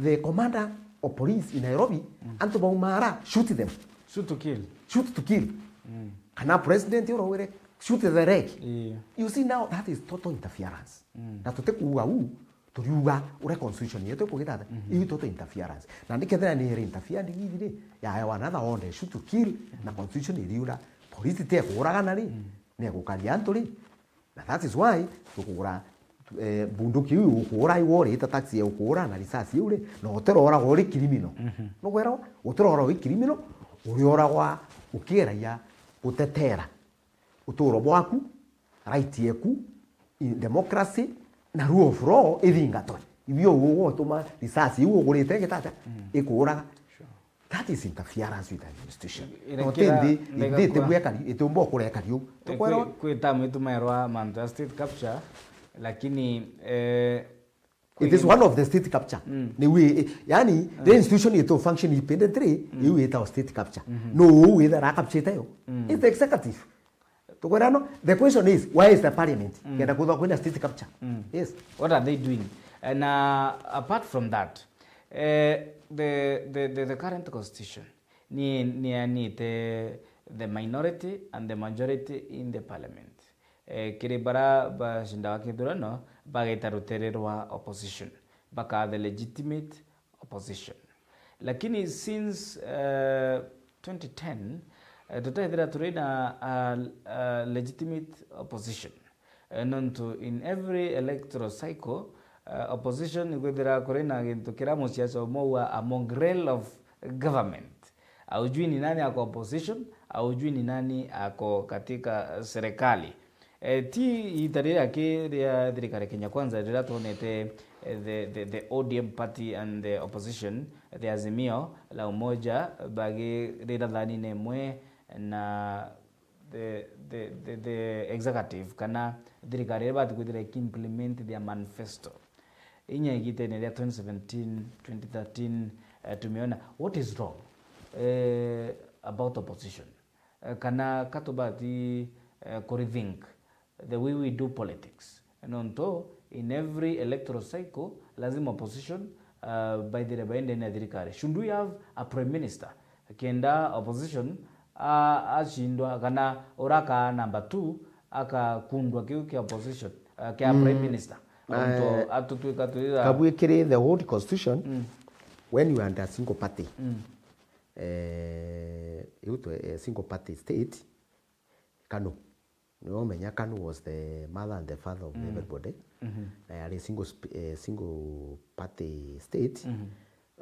the commander of police in Nairobi, Mm. antu baumara, "Shoot them." Shoot to kill. Shoot to kill. Mm. Kana president uraugire, "Shoot the leg." Yeah. You see now, that is total interference. Mm. Na tutikuuga uu, turiuga uria constitution yetu ikugitata, Mhm. iu total interference. Na ndikethira ni iri interfered with ri, yaewa another order, shoot to kill, na constitution iriura, police ti ekuuragana ri, Mm. ni ekukaria antu ri. Na that is why tukugura, eh, bunduki iu ukuura, iwe urita taxi ya ukuura na risasi iu ri, na utiroragwa uri criminal. Mhm. Nugwera utiroragwa uri criminal, urioragwa ukiragia gutetera uturo bwaku, right yeku, in democracy, na rule of law ithingatwe. Ibio ugutuma risasi iu ugurite igitata, Mm. ikuuraga. Sure. That is interference with administration. Ira No, kira tindi, ndega indi kwa- itibwekari, itumba ukurekari u. Eh, Tukwera kwi, kwi tamu itumairwa mantu ya state capture, lakini, eh, it is kwingine- one of the state capture. Mm. Ni we, eh, yani, Mm. the institution itu function independently, Mm. iu itao state capture. Mhm. No, u witha ra capture itayo. Mm. It's the executive. Tukwera no, the question is, where is the parliament? Mm. Kenda kuthwa kwina state capture. Mm. Yes. What are they doing? And, uh, apart from that, eh, the, the, the, the current constitution, ni, ni anite the minority and the majority in the parliament. Eh, kiri bara bacindaga kithurano, bageta rutere rwa opposition, bakaa the legitimate opposition. Lakini since, eh, twenty ten, eh, tutaithira turi na, ah, ah, legitimate opposition. Eh, nontu in every electoral cycle, eh, opposition ikwithira kuri na gintu kiria musiasa umwe aua a mongrel of government. Haujui ni nani ako opposition, haujui ni nani ako katika serikali. Eh, ti ita riria ki ria thirikari Kenya Kwanza riria twonete, eh, the, the, the O D M party and the opposition, the Azimio la Umoja, bagirira thanine imwe na the, the, the, the executive kana thirikari iria bati kwithira iki implement their manifesto. Inya igitene ria twenty seventeen, twenty thirteen, eh, tumeona what is wrong, eh, about opposition. Eh, kana katubati, eh, kurethink the way we do politics. Nontu in every electoral cycle, lazima opposition, uh, baithire baende na thirikari. Should we have a prime minister? Kenda opposition, a-, acindwa, kana ura akaa number two, akakundwa kiu kia opposition, uh, kia prime minister. Nontu atutwika twira kabwikiri the old constitution, when you are under a single party, eh, iu twe-, eh, single party state, Kanu. Niwe umenya Kanu was the mother and the father of everybody. Na yari single sp-, eh, single party state.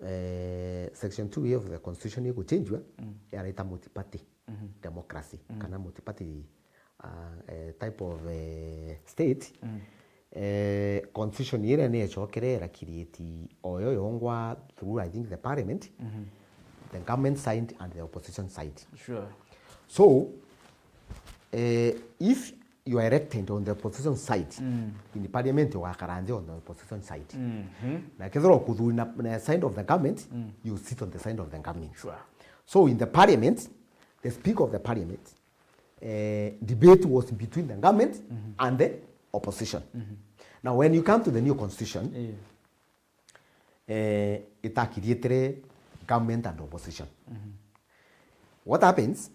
Eh, section two A of the constitution iguchenjua, yaraita multi-party democracy, kana multi-party, ah, eh, type of, eh, state. Eh, constitution iria ni ecokere ira create oyo yongwa through, I think, the parliament, the government side and the opposition side. Sure. So, eh, if you are elected on the opposition side, in parliament ugakara nthi on the opposition side. Na kethirwa ukuthuri na, na side of the government, you sit on the side of the government. Sure. So in the parliament, the speaker of the parliament, eh, debate was between the government and the opposition. Now, when you come to the new constitution, eh, itakirietire government and opposition. What happens?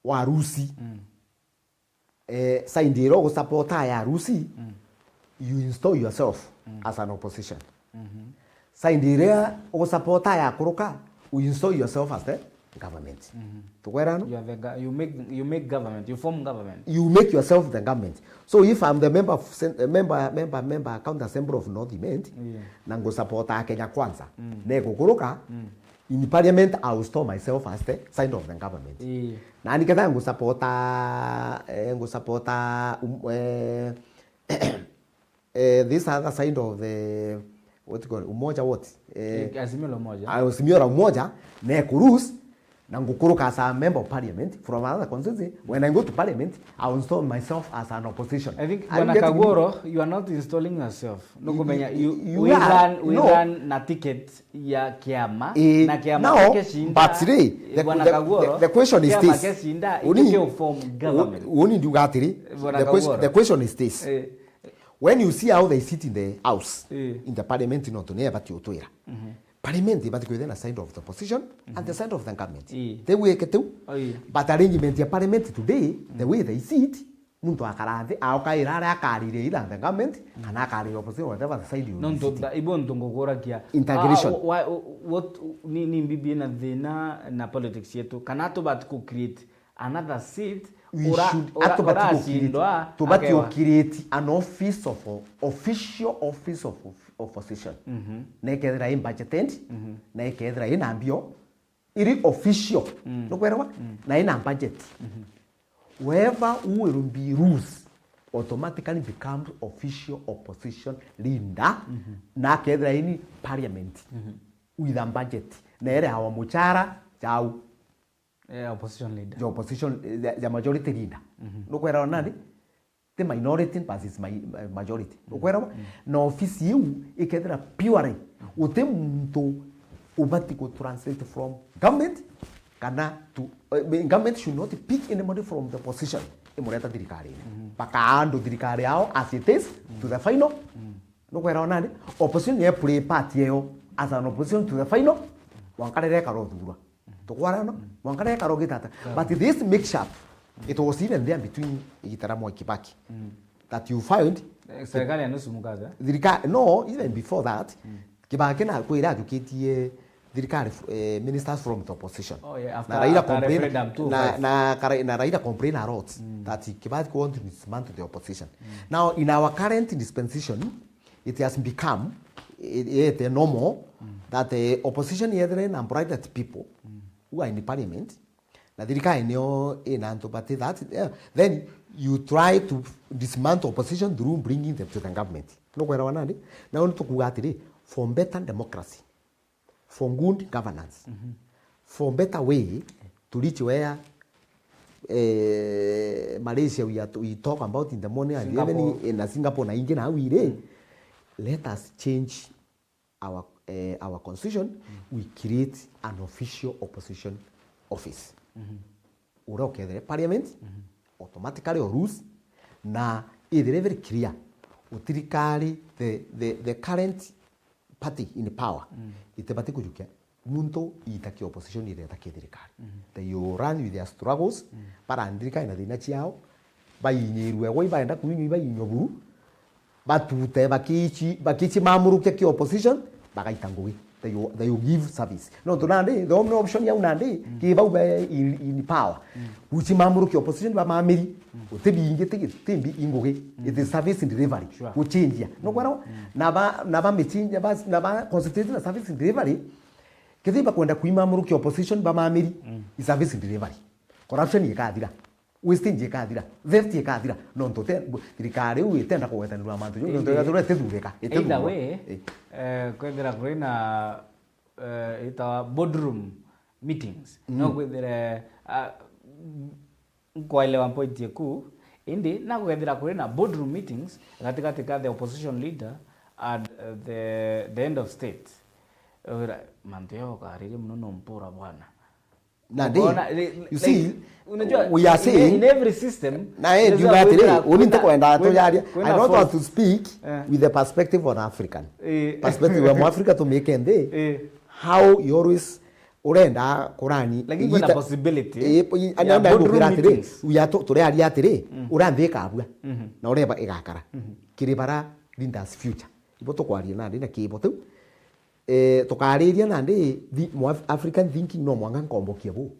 Warusi. Eh, side iria ugusupporta ya Rusi, you install yourself as an opposition. Side iria ugusupporta ya kuruka, you install yourself as the government. Tukwerana? You are the go-, you make, you make government, you form government. You make yourself the government. So if I'm the member of sen-, eh, member, member, member County Assembly of North Imenti, na ngusupporta Kenya Kwanza, na igukuruka, in parliament, I will install myself as the side of the government. Ii. Na niketha ngusupporta, eh, ngusupporta, um, eh, eh, this other side of the, what you call, Umoja what? Eh, Azimio la Umoja. Azimio la Umoja, na ikurus, na ngukuruka as a member of parliament from another constituency. When I go to parliament, I will install myself as an opposition. I think, Bwana Kagworo, you are not installing yourself. Nukumenya, you, you, you, you we are, run, we no. run na ticket ya kiama, eh, na kiama now, gikecinda, but today, the, Bwana the, Kagworo, the, the question is kiama this. Gikecinda, uni, ikio form government. Uni ndiuga atiri, Bwana the question, Kagworo. The question is this. Eh. When you see how they sit in the house, eh, in the parliament, no, tune abati utwira. Parliament ibati kwithira na side of the opposition and the side of the government. Eh. They weke tu. Oh, yeah. But arrangement ya parliament today, the way they sit, muntu akara nthi, aukaira aria akariria either the government, kana akariria opposition, whatever the side you sit. Nontu, ibo ntu ngukuragia. Integration. Ah, wha-, wha-, what, ni, ni mbibi na thina na politics yetu. Kana tubati ku create another seat, we ura-, should, ura-, atubati ura-, gukiriti-, acindwa, tubati akewa. Gukiriti an office of o-, official office of, of opposition. Na ikethira i budgeted, na ikethira ina mbio, iri official. Nukwerwa? Na ina budget. Whoever who will be rules automatically becomes official opposition leader, na akethira ini parliament with a budget. Na ere awa muchara jau. Eh, opposition leader. Ja opposition, eh, ja, ja majority leader. Nukwera nani? Ti minority versus my, my majority. Nukwera? Na ofisi iu ikethira purely, uti muntu ubati ku translate from government, kana to, eh, government should not pick anybody from the opposition imureta thirikarine. Baka andu thirikari yao as it is to the final. Nukwera nani? Opposition ye play part yeyo as an opposition to the final. Wankarere karothurwa. Tukwarana? Mwanka reka rogitata. But this mix-up, it was even there between igita ria Mwai Kibaki. That you find, eh, serikali ya nusu mkate? Thirika-, no, even before that, Kibaki na kwira ajukitie thirikari, eh, ministers from the opposition. Oh, yeah, after, na Raila after complain, referendum two oh five. Na, na Kara-, na Raila complain a lot that Kibaki want to dismantle the opposition. Now, in our current dispensation, it has become, it, it normal that the opposition yethire na bribed people who are in parliament, na thirikari nio ina antu bati that, yeah, then you try to dismantle opposition through bringing them to the government. Nukwelewa nandi? Na ni tukuga atiri, for better democracy, for good governance, for better way to reach where, eh, Malaysia we are to, we talk about in the morning and Singapore. Even in, na Singapore na ingi na au iri, Let us change our, eh, our constitution, we create an official opposition office. Uria ukethire parliament, automatically or rules, na ithire very clear, utirikari, the, the, the current party in power, itibati kujukia muntu iita kia opposition ireta kia thirikari. They will run with their struggles, barandirikane na thina ciao, bainyirwe gwa ibaenda kuinywa, ibainywa buru, batute bakici-, bakici mamurukia ki opposition, bagaita ngugi. They will, they will give service. Nontu nandi, the only option yau nandi, ki bau be in, in power. Guci mamurukia opposition, bamamiri. Uti bingi, ti, ti mbi ingugi. It is service delivery. Sure. Guchinjia. No kwera, na ba, na ba michinja, ba, na ba concentrate na service delivery, kithi bakwenda kuimamurukia opposition, bamamiri, i service delivery. Corruption ikathira. Wastage ikathira, theft ikathira, nontu te-, thirikari iu itenda kugwetanirwa mantu jau, nontu igathirwa itithurika, either itithurwa. Way, eh, kwethira kuri na, eh, itawa boardroom meetings. No kwithire, ah, nkwaelewa point yaku, indi na kwethira kuri na boardroom meetings gatigati ka the opposition leader and, eh, the, the head of state. Ura, mantu yao ukariria muno no mpura bwana. Nandi, ukoona, li-, you like, see, unajua, we are in, saying, in every system, na eh, ndiuga atiri, uni ntakwenda tujaria. I don't want to speak with the perspective on African. Perspective ya Mwafrika to make nthi. How you always urenda kurani. Lakini kuna possibility ya boardroom meetings. We are to-, turiaria atiri, uranthi ikabua. Na ureba igakara. Kiri bara leaders future. Ibo tukwaria nandi na kibo tu. Eh, tukariria nandi thi-, mo Af-, African thinking no mwanga nkombokie bu.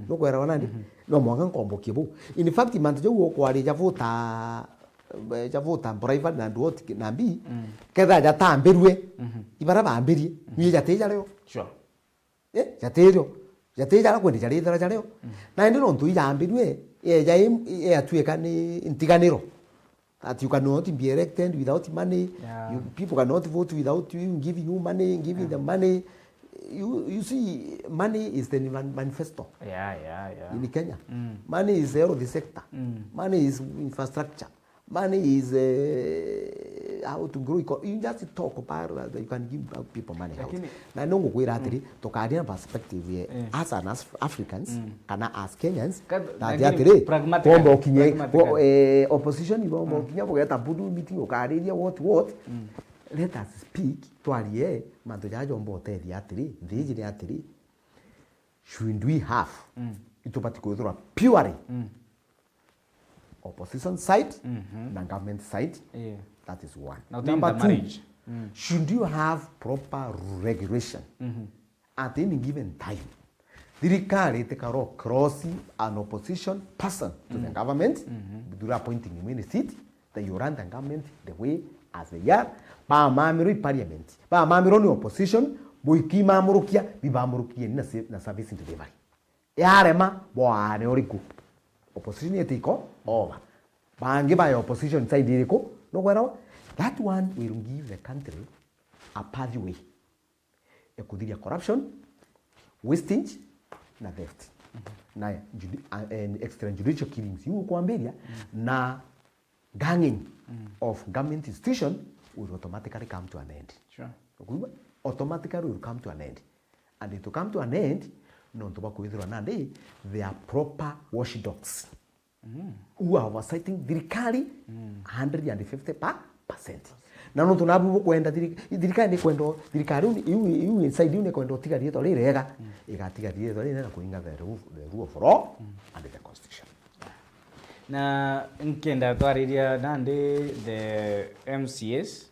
Nukwerawa nandi? No mwanga nkombokie bu. In fact, mantu jau ukwari javuta, eh, javuta bribery na nduoti na mbi, ketha jatambirue, ibara bambirie, nui jati jario. Sure. Eh, jatirio. Jati jara kwendi jari thara jario. Na indi nontu ijambirue, eja im-, eyatuika ni ntiganiro. That you cannot be elected without money. Yeah. You, people cannot vote without you giving you money, giving them money. You, you see, money is the man-, manifesto in Kenya. Money is the health sector. Money is infrastructure. Money is, eh, how to grow eco-, you just talk about that you can give people money out. Lakini na no ngukwira atiri, tukaria na perspective ye, as an Af-, Africans, kana as Kenyans, na ati atiri, pragmatically, bomba ukinye, pragmatically, eh, opposition ibomba ukinya bugeta board meeting ukariria what, what. Let us speak, twarie mantu jaja jomba utethia atiri, nthi iji ni atiri, should we have, itubati kwithirwa purely opposition side na government side. That is one. Number two, should you have proper regulation at any given time? Thirikari itikaro cross an opposition person to the government through appointing him in a seat, that you run the government the way as they are. Bamamirwo i parliament, bamamirwo ni opposition, buikimamurukia, bibamurukie na se-, na service delivery. Yarema, bwaane uriku? Opposition yete iko over. Bangi ba opposition side iriku? Nukwerawa? That one will give the country a pathway ya kuthiria corruption, wastage, na theft. Na judi-, uh, and extrajudicial killings. Iu ukwambiria, na ganging of government institution will automatically come to an end. Sure. Ukuigua? Automatically will come to an end. And it will come to an end, nontu bwa kwithirwa nandi, they are proper watchdogs who are oversighting thirikari hundred and fifty percent. Na nontu nabu bukwenda thiri-, thirikari ni kwenda, thirikari iu, iu, iu inside iu ni kwenda utiga riitwa rirega, igatiga riitwa rirega na kuinga the rule, the rule of law and the constitution. Na nkenda twariria nandi the M C As,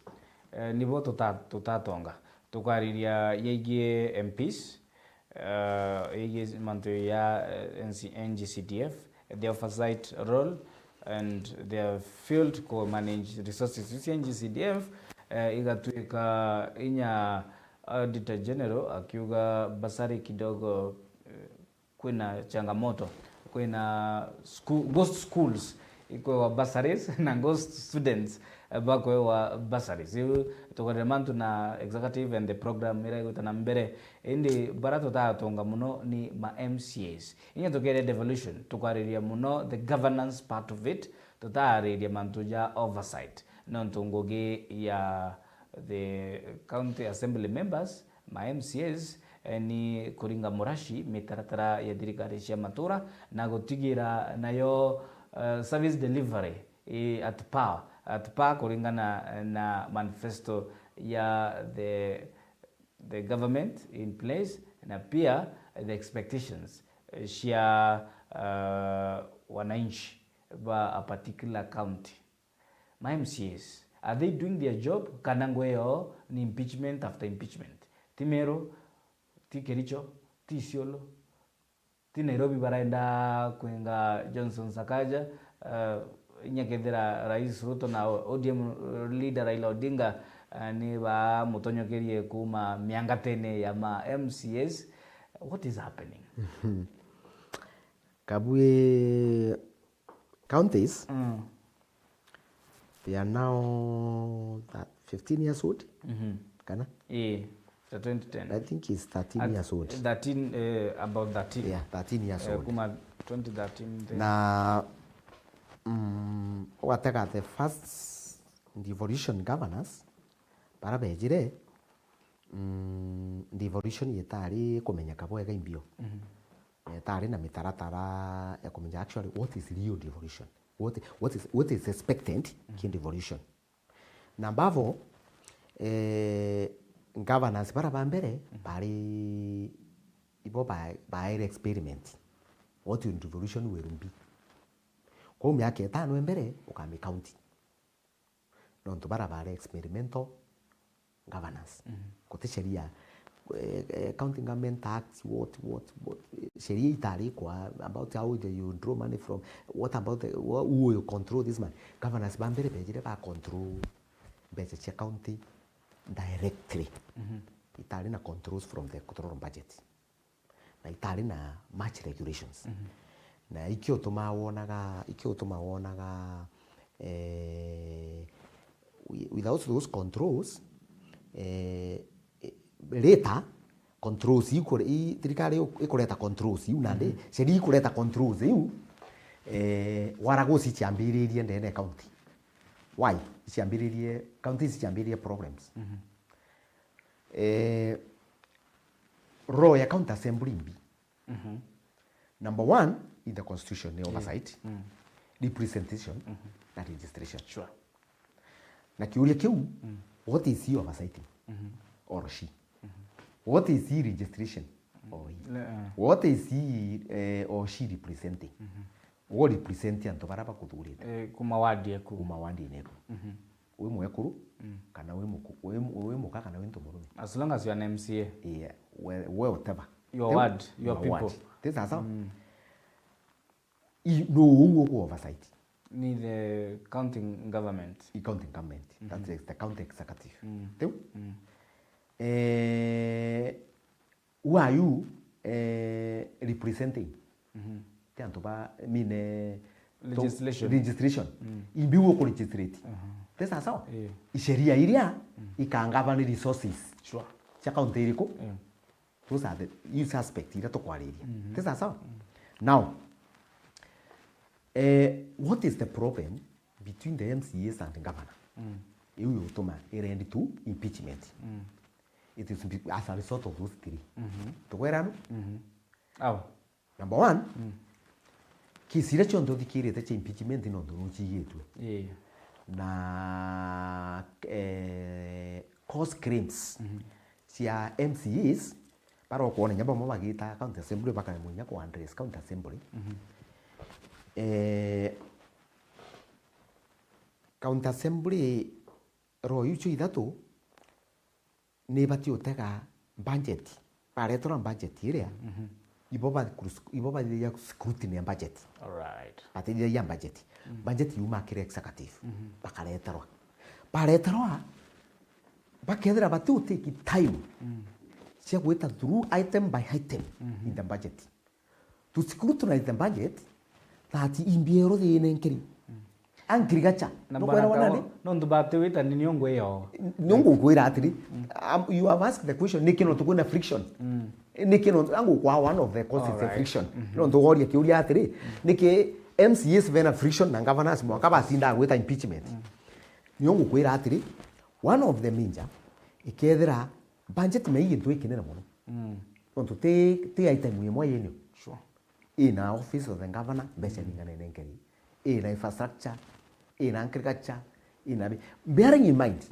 eh, nibo tuta-, tutatonga. Tukwariria yegie M Ps, eh, yegie mantu ya, eh, N C, N G C D F, the oversight role, and their failed ku manage resources. You see, N G C D F, eh, igatuika inya Auditor General akiuga bursary kidogo, eh, kwina changamoto, kwina school, ghost schools ikwewa bursaries na ghost students, eh, bakwewa bursaries. Riu tukarire mantu na executive and the program ira igwita na mbere. Indi bara tutatonga muno ni ma M C As. Inya tukere devolution, tukariria muno the governance part of it, tutariria mantu ja oversight. Nontu ngugi ya, the county assembly members, ma M C As, eh, ni kuringa muraci mitaratara ya thirikari cia matura na gutigira nayo, eh, service delivery i at par, at par kuringana na manifesto ya the, the government in place na pia the expectations, eh, cia, eh, wananchi ba a particular county. Ma M C As, are they doing their job kana ngwe yao ni impeachment after impeachment? Ti Meru, ti Kericho, ti Isiolo, ti Nairobi barenda kwinga Johnson Sakaja, eh, inya kethira Rais Ruto na O D M leader Raila Odinga, eh, ni bamutonyokerie kuma miangatene ya ma M C As. What is happening? Kabui counties, mm, they are now that fifteen years old, mhm, kana? Eh, the twenty ten. I think he's thirteen At years old. Thirteen, eh, about thirteen. Yeah, thirteen years Eh, old. Kuma twenty thirteen then. Na, mm, watega the first devolution governors, bara bejire, mm, devolution yetari kumenyeka bwega imbio. Mhm. Yetari na mitaratara ya kumenya actually what is real devolution. What, what is, what is expected, mhm, ki devolution. Na above all, eh, governors bara ba mbere, mhm, bari ibo ba, baere experiment what devolution will be. Kwou miaka itano ya mbere, ukami county. Nontu bara bari experimental governance. Mhm. Guti sheria, eh, eh, County Government Act, what, what, what, eh, sheria itari kwa about how do you draw money from, what about the, wha-, who will control this money? Governance ba mbere bejire ba control mbeca cia county directly. Mhm. Itari na controls from the electoral budget. Na itari na much regulations. Mhm. Na ikio utumaa wonaga, ikio utumaa wonaga, eh, wi-, without those controls, eh, eh, later controls iu kure-, i-, thirikari iu ikureta controls iu nandi, mhm, sheria ikureta controls iu, eh, waraguci ciambiririe ndene county. Why? Iciambiririe, counties iciambiririe problems. Mhm. Eh, role ya county assembly mbi. Mhm. Number one, in the constitution ni oversight, mm, representation, mhm, na registration. Sure. Na kiuria kiu, mm, what is he oversighting? Mhm. Or she? Mhm. What is he registration? Or he? Le-, eh. What is he, eh, or she representing? Mhm. Wo represent antu bara bakuthurite. Eh, kuma ward eku. Kuma ward-ini eku. Mhm. Wi mwekuru, mm, kana wi muku-, wi mu-, wi muka kana wi ntu murume. As long as you are an M C A. Yeah, we, we whatever. Your ward, your people. Ti sawa sawa? Mm. I, no uu uku oversight? Ni the county government. I county government. Mhm. That is the county executive. Mm. Tiu? Mm. Eh, who are you, eh, representing? Mhm. Ti antu ba, I mean, eh, to-, legislation. Legislation. Mm. Imbi uku legislate. Mhm. Ti sawa sawa? Eh. Isheria iria, mm, ikangavana resources. Sure. Cia county iriku? Eh. Those are the, you suspect iria tukwariria. Mhm. Ti sawa sawa? Mm. Now, eh, what is the problem between the M C As and governor? Mm. Iu yutuma i lead to impeachment. Mm. It is be-, as a result of those three. Mhm. Tukwiranu? Mhm. Au. Number one, mm, kesi iria cionthe uthikirite cia impeachment nontu nuciigitue. Ii. Na, eh, coarse claims, mhm, cia M C As, barokwona inya bamwe bagita county assembly, bakaremwa inya ku address county assembly. Mhm. Eh, county assembly, role iu cio ithatu, ni ibati utega budget. Bareterwa budget iria, mhm, ibo ba-, ibo bathithagia scrutiny ya budget. Alright. Bathithagia budget. Mm. Budget yuma kiri executive. Mhm. Bakareterwa. Bareterwa, bakethira bati utake time, mm, cia gwita through item by item, mhm, in the budget. To scrutinize the budget that imbi ero thinenkeri. Mm. Agriculture. Na nukwera bwana wana Kago-, ni? Nontu bati witani ni ungwira atiri, mm, um, you have asked the question, niki nontu kwina friction? Mm. Niki nontu, angukwa one of the causes of friction. Alright. Mhm. Nontu woria kiuria atiri, mm, niki M C As bena friction na governors mwanka batinda gwita impeachment? Mm. Ni ungukwira atiri, One of the major, ikethira budget na ii gintu gikinene mono. Mm. Nontu ti, ti item imwe yenio. Sure. Ina office of the governor, mbeca ninganene nkeri. Ina infrastructure, ina agriculture, ina bi-, bearing in mind,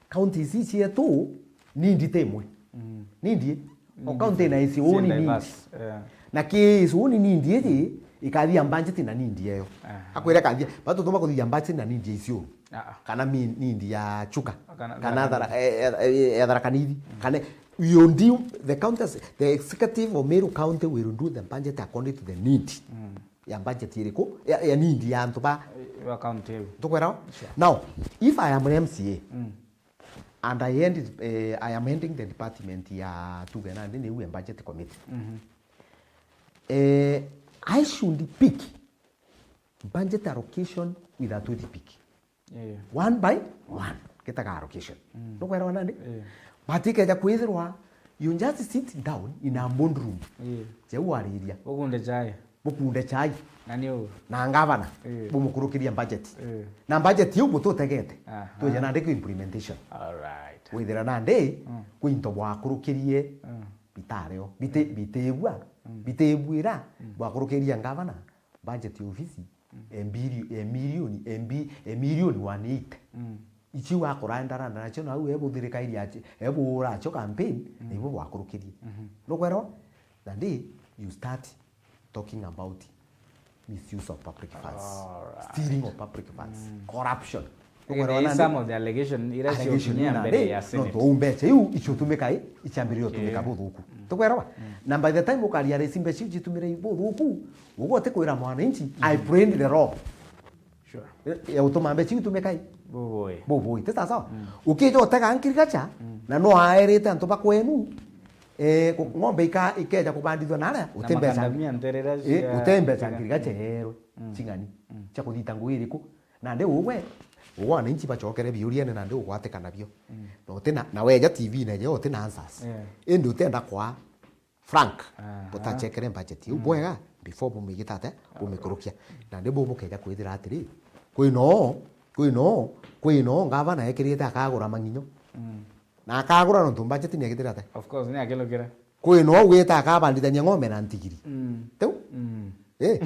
counties ici cietu ni ndite imwe. Mm. Ni ndie. O county ina isi uni ni diverse, yeah. Na ki isi uni ni ndie ji, ikathia budget na ni ndie yo. Aha. Akwira kathia, batu tuma kuthia budget na ni ndie icio. Ah, ah. Kana mi-, ni ndie ya Chuka. Kana, kana Tharaka Tharaka, eh, eh, eh, ya Tharaka Nithi. Mm. Kana you do the counties, the executive of Meru County will do the budget according to the need. Mm. Ya budget iriku? Ya, ya need ya antu ba, eh, ba county iu. Tukwira? Sure. Now, if I am an M C A, mm, and I end, eh, I am ending the department ya tuge nandi niu ya budget committee. Mhm. Eh, I should pick budget allocation with a toothpick. Yeah. One by one. Gitaga allocation. Mm. Nukwirwa nandi? Yeah. But ikeja kwithirwa, you just sit down in a board room. Yeah. Jau wariria. Ukunde chai. Bukunde chai. Na ni u. Na ngavana, eh, bumukurukirie budget. Eh. Na budget iu bututegete. Aha. Twije nandi ku implementation. All right. Withira nandi, mm, kwi into bwakurukirie, mm, bitario. Biti-, bitibua, mm, bitibwira, mm, bwakurukiria ngavana, budget ya ofisi, mm, e mbiri-, e milioni, e mbi-, e milioni one eighty. Mm. Ici wakuraendaranda nacio, nau ebuthirikairie aci-, ebuura acio campaign, mm, na ibo bwakurukirie. Mhm. Nukwirwa? Nandi, you start talking about misuse of public funds, all right, stealing of public funds, mm, corruption. Nukwirwa nandi? Some of the allegation ira ciokinya mbere ya Senate. Nontu uu mbeca iu icio utumika i, iciambiriria utumika buthuku. Mm. Tukwirwa? Mm. Na by the time ukaria resi mbeca iu citumire buthuku, uguo utikwira mwananchi, I prayed the law. Sure. Ya gutuma mbeca iu itumika i? Bubui. Bubui. Ti sawa sawa? Mm. Ukija utega ngirigacha, mm, na no aerite antu ba kwenu, eh, ku-, ng'ombe ika-, ikeja kubandithua naria, na uti mbeca. Makandamia nterera, eh, cia uti mbeca cia ngirigacha, mm, erwe, mm, ching'ani, mm, cia kuthita ngugi iriku? Nandi ugwe, ugwe wananchi bachokere biuriene nandi ugwatika nabio. Mm. Na uti na, na weja T V neje uti na answers. Yeah. Indi utenda kwa frank, aha, butachekere budget iu, mm, bwega before bumigita ate, bumikurukia. Nandi bu bukeja kwithira atiri, kwino, kwino, kwino ngavana ekirite akagura mang'inyo. Mm. Na akagura nontu budget ni ekitire ate? Of course, ni akilukire. Kwino ugite akabandithania ng'ombe na ntigiri. Mm. Tiu? Mm. Eh,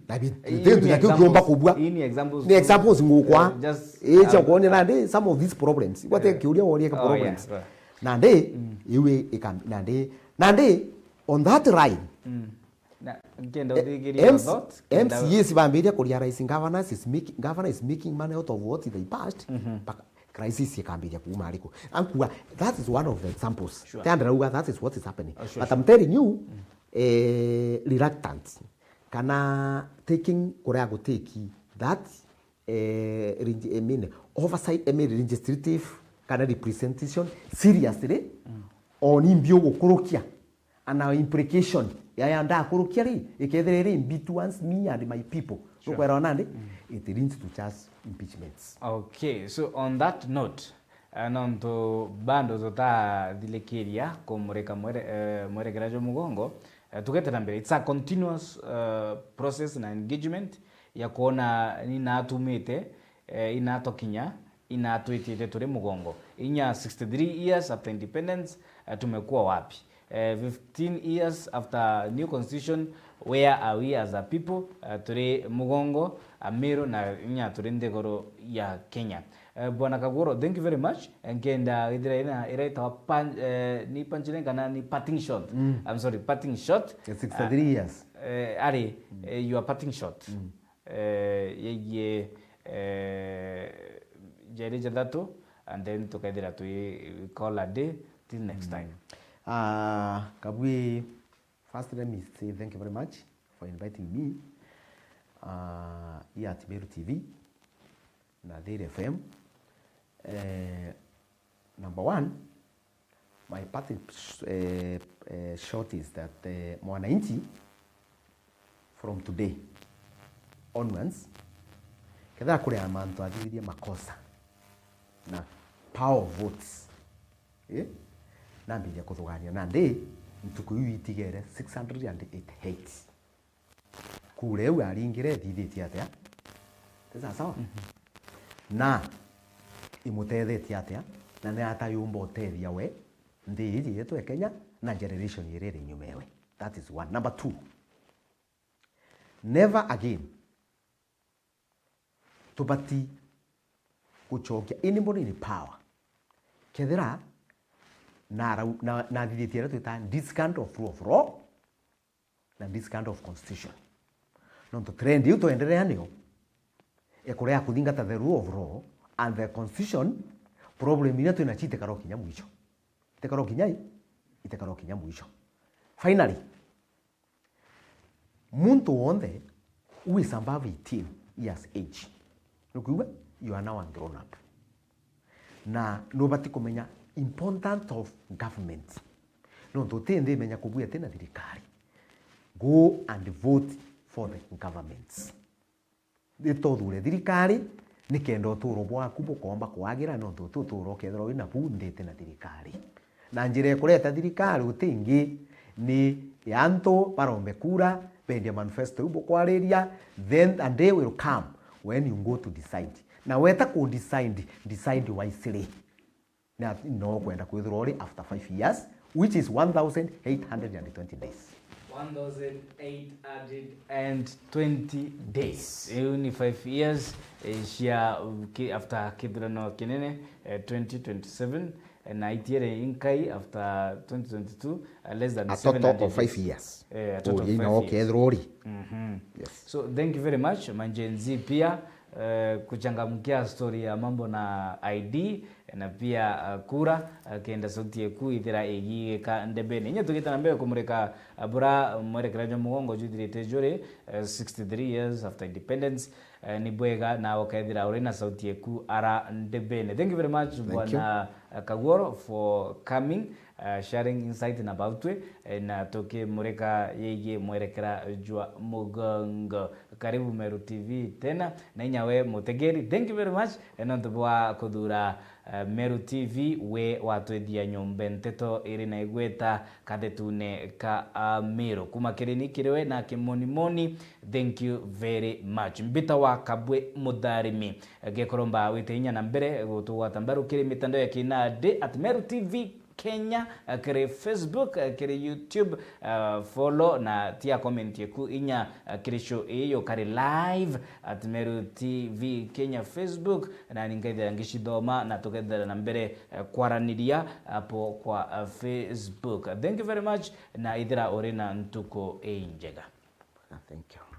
na bi-, iu bitu ni na tiu kiumba examples, kubua. Iu ni examples. Ni tu, examples ngukwa. Eh, just, eh, cia um, kuonia nandi some of these problems. Igwate, eh, kiuria worie ka, oh, problems. Yeah, yeah. Nandi, mm, iu i-, ika-, nandi, nandi, on that line, mm, na, nkenda, eh, uthikirie your thought, kenda M C As bambiria kuria rais, governors is making, governor is making money out of what they passed, mhm, mpaka crisis ikambiria kuuma ariku. Ankuga, that is one of the examples. Sure. Tenda rauga, that is what is happening. Oh, sure, but I'm, sure, telling you, mm, eh, reluctance kana taking kuria gutiki that, eh, regi-, I mean, oversight, I mean, legislative kana representation seriously, mm, on imbi ugukurukia, ana implication ya, ya ndakurukia ri, ikethira iri imbi towards me and my people. Sure. Nukwera nandi, mm, it leads to just impeachments. Okay, so on that note, eh, nontu bado tutathilikiria kumurika mwere-, eh, mwerekera jwa mugongo, eh, tugete na mbere. It's a continuous, eh, process na engagement ya kwona ni natumite, eh, inatokinya, inatwitite turi mugongo. Inya sixty-three years after independence, eh, tumekuwa wapi? Eh, fifteen years after new constitution, where are we as a people? Eh, turi mugongo, Amiru na inya turi nthiguru ya Kenya. Eh, Bwana Kagoro, thank you very much. Eh, nkenda ithira ina iraitawa pan-, eh, ni punchline kana ni parting shot. Mm. I'm sorry, parting shot. It's sixty-three years. Eh, ari, eh, you are parting shot. Mm. Eh, yegie, eh, jeri jathatu, and then tukethira twi call a day till next time. Ah, Kabwi, first let me say thank you very much for inviting me, ah, here at Meru T V na Thiri F M. Eh, number one, my parting, eh, eh, shot is that, eh, mwananchi, from today onwards, kethira kuri na mantu athithirie makosa na power of votes, eh, nambiria kuthugania nandi ntuku iu itigere six hundred and eighty-eight. Kura iu aringire ithithitie atia? Ti sawa sawa? Mhm. Na imutethetie atia, na ni ata yumba utethia we, nthi iji yetu ya Kenya, na generation iria iri nyuma ewe. That is one. Number two, never again tubati gucokia anybody in power kethira narau-, na, nathithitie iria twita discount of rule of law na discount of constitution. Nontu trend iu twenderea nio ikuria kuthingata the rule of law and the constitution, problem iria twina cio itikaro kinya mwisho. Itikaro kinya i? Itikaro kinya mwisho. Finally, muntu wonthe who is above eighteen years age, nukwigua, you are now a grown up. Na nubati kumenya important of government. Nontu uti nthi imenya kubua iti na thirikari. Go and vote for the governments. Ritothure thirikari, nikenda uturo bwaku bukomba kwagira, nontu uti uturo ukethirwa wi nabu nthi iti na thirikari. Na njira ikureta thirikari uti ingi ni ya antu barombe kura, bendia manifesto iu bukwariria, then a day will come when you go to decide. Na weta ku decide, decide wisely. Na no kwenda kwithirwa uri after five years, which is one thousand eight hundred and twenty days. One thousand eight hundred and twenty days. Iu ni five years, eh, cia, uh, ki-, after kithurano kinene, eh, twenty twenty-seven, eh, na itiere inkai after twenty twenty-two, eh, less than seven hundred days. A total of five years. Eh, a total of five years. Uria ina ukethirwa uri. Mhm. Yes. So, thank you very much, ma Gen Z pia, eh, kuchangamkia story ya mambo na I D, na pia, eh, kura, eh, kenda sauti yeku ithira igigika ndebene. Inya tugita na mbere kumurika, eh, bura mwerekera jwa mugongo juthirite juri, eh, sixty-three years after independence, eh, ni bwega na ukethira uri na sauti yeku ara ndebene. Thank you very much, Thank you. Bwana, eh, Kaguoro, for coming, eh, sharing insight na bautwe, eh, na tukimurika yegii mwerekera jwa mugongo. Karibu Meru T V tena, na inya we mutegeri. Thank you very much, eh, nontu bwa kuthura, eh, Meru T V, we watwithia nyombe nteto iri na igweta kathetune ka, ah, Meru. Kuma kiri ni kiri we na kimonimoni, thank you very much. Mbita wa Kabwe Mutharimi, eh, gekoromba wite inya na mbere gutugwata mbaru kiri mitandao ya kinandi at Meru T V Kenya, eh, kiri Facebook, eh, kiri YouTube, eh, follow na tia comment yeku inya, eh, kiri show ii yukari live at Meru T V Kenya Facebook, na ninkaithira ngicithoma na tukethira na mbere, eh, kwaraniria apo kwa, eh, Facebook. Thank you very much, na ithira uri na ntuku injega. Thank you.